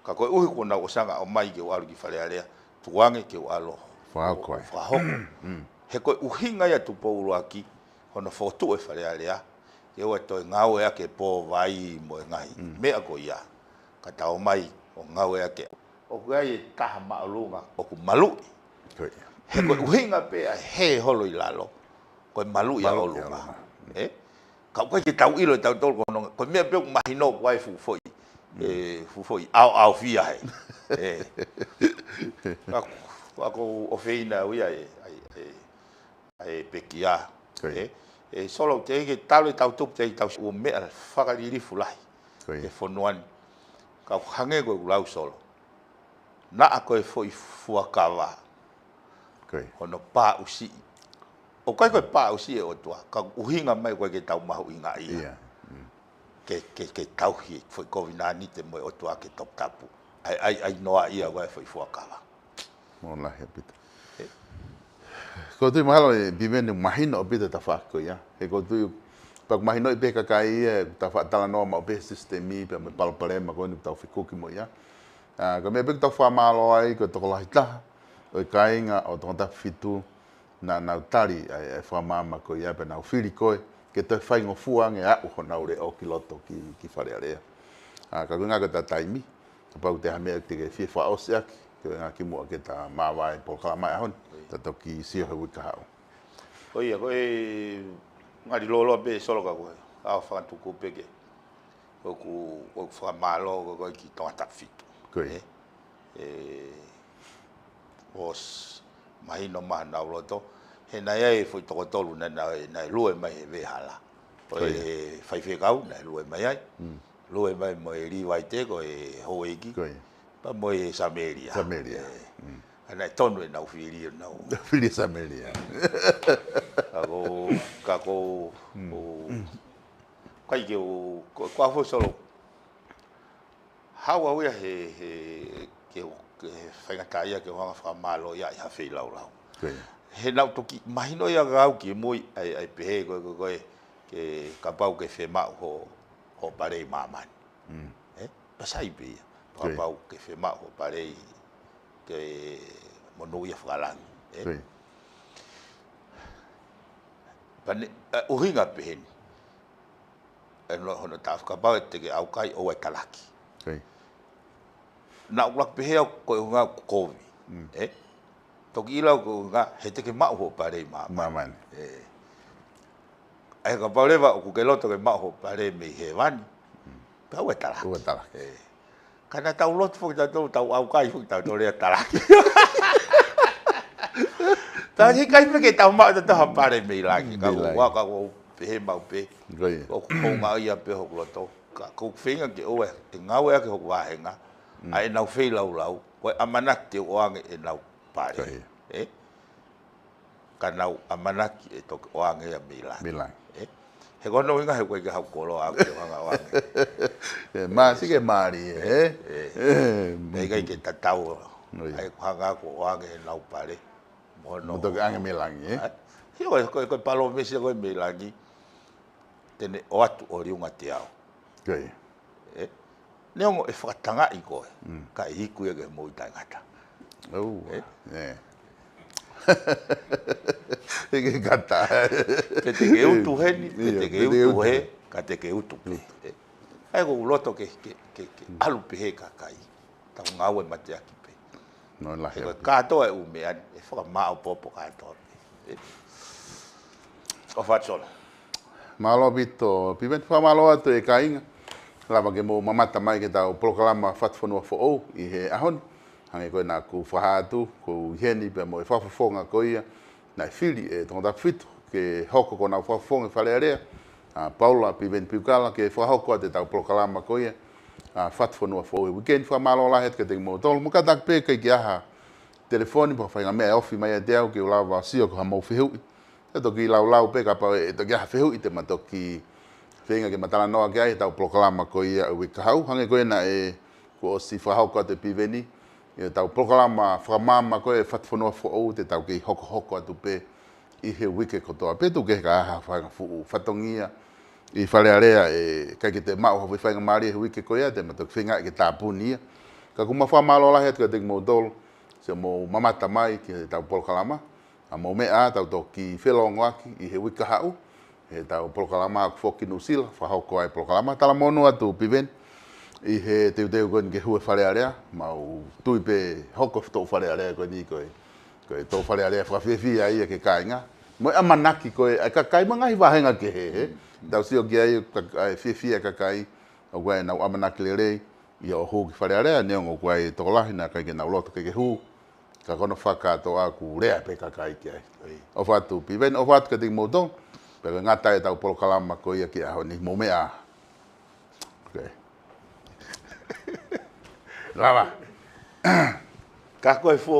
Ka koeʻuhi kuo nau ʻosi anga ʻomai ke u ʻalu ki Fale Alea, tuku ange ke u ʻalu ʻo fakahoko ai. Fakahoko. He ko e ʻuhinga ia Tupou ʻUluaki, hono fokotuʻu e Fale Alea, ke ʻoua toe ngāueʻaki e pō vai mo e ngaahi meʻa ko ia. Ka tau ō mai ʻo ngāueʻaki. ʻOku ʻi ai e taha māʻolunga ʻoku maluʻi. Ko ia. He ko e ʻuhinga pē ʻa e hē holo ʻi lalo, ko e maluʻi ʻa ʻolunga. Ē? Ka ʻoku ʻikai ke tau ʻilo ʻe tautolu ko hono, ko e meʻa pē ʻoku mahino ko e fuʻu foʻi. Ē, fuʻu foʻi ʻaoʻaofia he. Ē. Ka, ka ʻoku ou ʻofeina au ia ē, ʻa e, ʻa e, ʻa e pekia. Ko ia. Ē. Ē, Solo, teʻeki ke talu ʻetau tupu, teʻeki tau ʻo meʻa fakalilifu lahi. Ko ia. ʻE fonua ni. Ka ʻoku hangē ko ʻeku lau Solo. Naʻa ko e foʻi fuakava. Ko ia. Hono pāʻusiʻi. ʻOku ʻikai ko e pāʻusiʻi e ʻOtua, ka ʻuhinga mai ʻoku ʻikai ke tau mahuʻingaʻia. Ia. Ke, ke, ke tauhi e foʻi kovinānite mo e ʻOtua ke toputapu. ʻAi, ʻai, ʻai noa ia ko e foʻi fuakava. Mālō lahi ʻaupito. Ē. Ko e tui mahalo ē Piveni mahino ʻaupito e tafaʻaki ko ia. He ko e tui, pea ʻoku mahinoʻi pē ʻe he kakai ia, ʻoku tau faʻa talanoa maʻu pē he sisitemi, pea mo e palopalema ko eni ʻoku tau fekuki mo ia. ʻA, ko e meʻa pē ʻoku tau fakamālō ai, ko e tokolahi taha ʻo e kāinga ʻo Tongatapu fitu, naʻa nau tali ʻa e, ʻa e fakamaama ko ia pea nau fili koe, ke toe faingofua ange aʻu honau leʻo ki loto ki, ki Fale Alea. ʻA, ka ko e ʻuhinga ko ʻeta taimi, kapau te ha meʻa te ke fie fakaʻosi ʻaki, ko e ʻuhinga kimuʻa ke ta māvae polokalama ʻi he ʻaho ni, ta toki sio he uike kahaʻu. Ko ia, ko e ngali loloa pē Solo ka ko e, ʻa e fakatuku pē ke. ʻOku, ʻoku fakamālō ko e ki Tongatapu fitu. Ko ia. Ē? Ē, ʻosi mahino mai honau loto. He naʻe ʻi ai e foʻi toko tolu naʻe, naʻe, naʻe lue mai he veʻehala. Ko ia. Ko e faifekau naʻe lue mai ai. Lue mai mo e Līvaite ko e houʻeiki. Ko ia. Pea mo e Samēlia. Samēlia. Ē. ʻA naʻe tonu ʻenau fili ʻenau. Fili Samēlia. Ka ko, ka ko, ko, ʻikai ke u, ko, ko au foʻi Solo. Haʻu au ia he, he, ke, ke faingataʻaʻia ke u hanga fakamālō ia ʻi ha feilaulau. Ko ia. He naʻu toki mahino ia au ki mui ʻai, ʻai pehē ko, ko, ko e, ke kapau ke fiemaʻu ho, ho pale ʻi māmani. Ē? Pea sai pē ia. Ko ia. Kapau ke fiemaʻu ho pale ʻi ke monūʻia fakalangi. Ē? Ko ia. Pea ne, ʻuhinga pehē ni. ʻE no, hono taʻofi kapau ʻe te ke ʻaukai ʻoua ʻe talaki. Ko ia. Naʻu ʻuluaki pehē au ko e ʻuhinga ʻoku kovi. Ē? Toki ʻilo au ko e ʻuhinga he te ke maʻu ho pale ʻi māmani. Māmani. Ē. ʻAi kapau leva ʻoku ke loto ke maʻu ho pale mei hēvani. Pea ʻoua ʻe talaki. ʻOua ʻe talaki. Ē. Ka naʻa tau lotu foki tautolu, tau ʻaukai foki tautolu ia talaki. Talaki ʻikai pē ke tau maʻu tautolu ha pale mei langi. Ka ko ʻeku, ka ʻoku ou pehē maʻu pē. Ko ia. ʻOku ou ngaohi ia pē hoku loto. Ka ʻoku ou feinga ke ʻoua ʻe ngāueʻaki hoku vāhenga. ʻA ʻenau feilaulau. Ko e ʻamanaki te u ʻoange ʻenau pale. Ko ia. Ē? Ka nau ʻamanaki ʻe toki ʻoange ia mei langi. Mei langi. Ē? He ko hono ʻuhinga he ʻoku ʻikai ke haʻu koloa au ke hanga ʻoange. Ē, mā, sike mālie, ē? Ē. Ē, ʻikai ke tatau. Ko ia. ʻAi ko e hanga ʻo ʻoange ʻenau pale. Mo hono. Mo toki ʻoange mei langi, ē? Ē? He ko e, ko e, ko e palōmesi ko e mei langi. Te ne ʻoatu ʻo liunga te au. Ko ia. Ē? Neongo ʻe fakatangaʻi koe, ka ʻe iku ia ke moʻui taʻengata. ʻOua. Ē? Ē. He ke kata. Pe te ke utu heni, pe te ke utu he, ka te ke utu pē. Ē? ʻAi ko ʻeku loto ke, ke, ke, ke ʻalu pē he kakai. Tau ngāue mateaki pē. No la he. He ko e kātoa e ʻū meʻa ni, ʻe fakamāʻopoʻopo kātoa pē. Ē. ʻOfa atu Solo. Mālō ʻaupito, Piveni, fakamālō atu e kāinga. Lava ke mou mamata mai ki heʻetau polokalama Fatufonua Foʻou ʻi he ʻaho ni. Hangē ko ena kuo u fakahā atu, ko u ʻi heni pea mo e fakafofonga ko ia naʻe fili ʻe Tongatapu fitu ke hoko ko honau fakafofonga ʻi Fale Alea, ʻa Paula Piveni Piukala, ke fakahoko atu ʻetau polokalama ko ia, ʻa Fatufonua Foʻou he uike ni. Fakamālō lahi atu kiate kimoutolu. Mou kātaki pē, ʻikai ke ʻi ai ha telefoni pe ha faʻahinga meʻa ʻe ofi mai ʻiate au ke u lava ʻo sio ko haʻamou fehuʻi. Te toki laulau pē kapau ʻe toki ʻi ai ha fehuʻi te ma toki feinga ke ma talanoa ki ai heʻetau polokalama ko ia ʻo e uike kahaʻu. Hangē ko ia naʻe kuo ʻosi fakahoko atu ʻe Piveni, ʻetau polokalama fakamaama ko ē Fatufonua Foʻou te tau kei hokohoko atu pē ʻi he uike kotoa pē, tuku kehe ka ʻi ai ha fuʻu fatongia ʻi Fale Alea ʻe ʻikai ke te maʻu ha faingamālie he uike ko ia, te ma toki feinga ke tāpuni ia. Ka ʻoku ma fakamālō lahi atu kiate kimoutolu siʻomou mamata mai ki heʻetau polokalama. ʻA mou meʻa, tau toki felōngoaki ʻi he uike kahaʻu heʻetau polokalama ʻoku foki ki Nuʻusila, fakahoko ai polokalama. Talamonū atu Piveni ʻi he teuteu ko eni ke hū e Fale Alea, mau tui pē hoko e toʻu Fale Alea ko eni ko e, ko e toʻu Fale Alea fakafiefia ia ki he kāinga. Mo e ʻamanaki ko ē ʻa e kakai mo e ngaahi vāhenga kehe, he tau sio ki ai ka, ʻa e fiefia e kakai, ʻoku ʻi ai ʻenau ʻamanaki lelei ia ʻo hū ki Fale Alea, neongo ʻoku ʻi ai e tokolahi naʻe ʻikai ke nau loto ke ke hū, ka ko hono fakakātoa ʻoku lea pē kakai ki ai. ʻOfa atu Piveni, ʻofa atu kiate kimoutolu, pea ko e ngata ai ʻetau polokalama ko ia ki he ʻaho ni, mou meʻa. Okay. Lava. Ka ko e fuo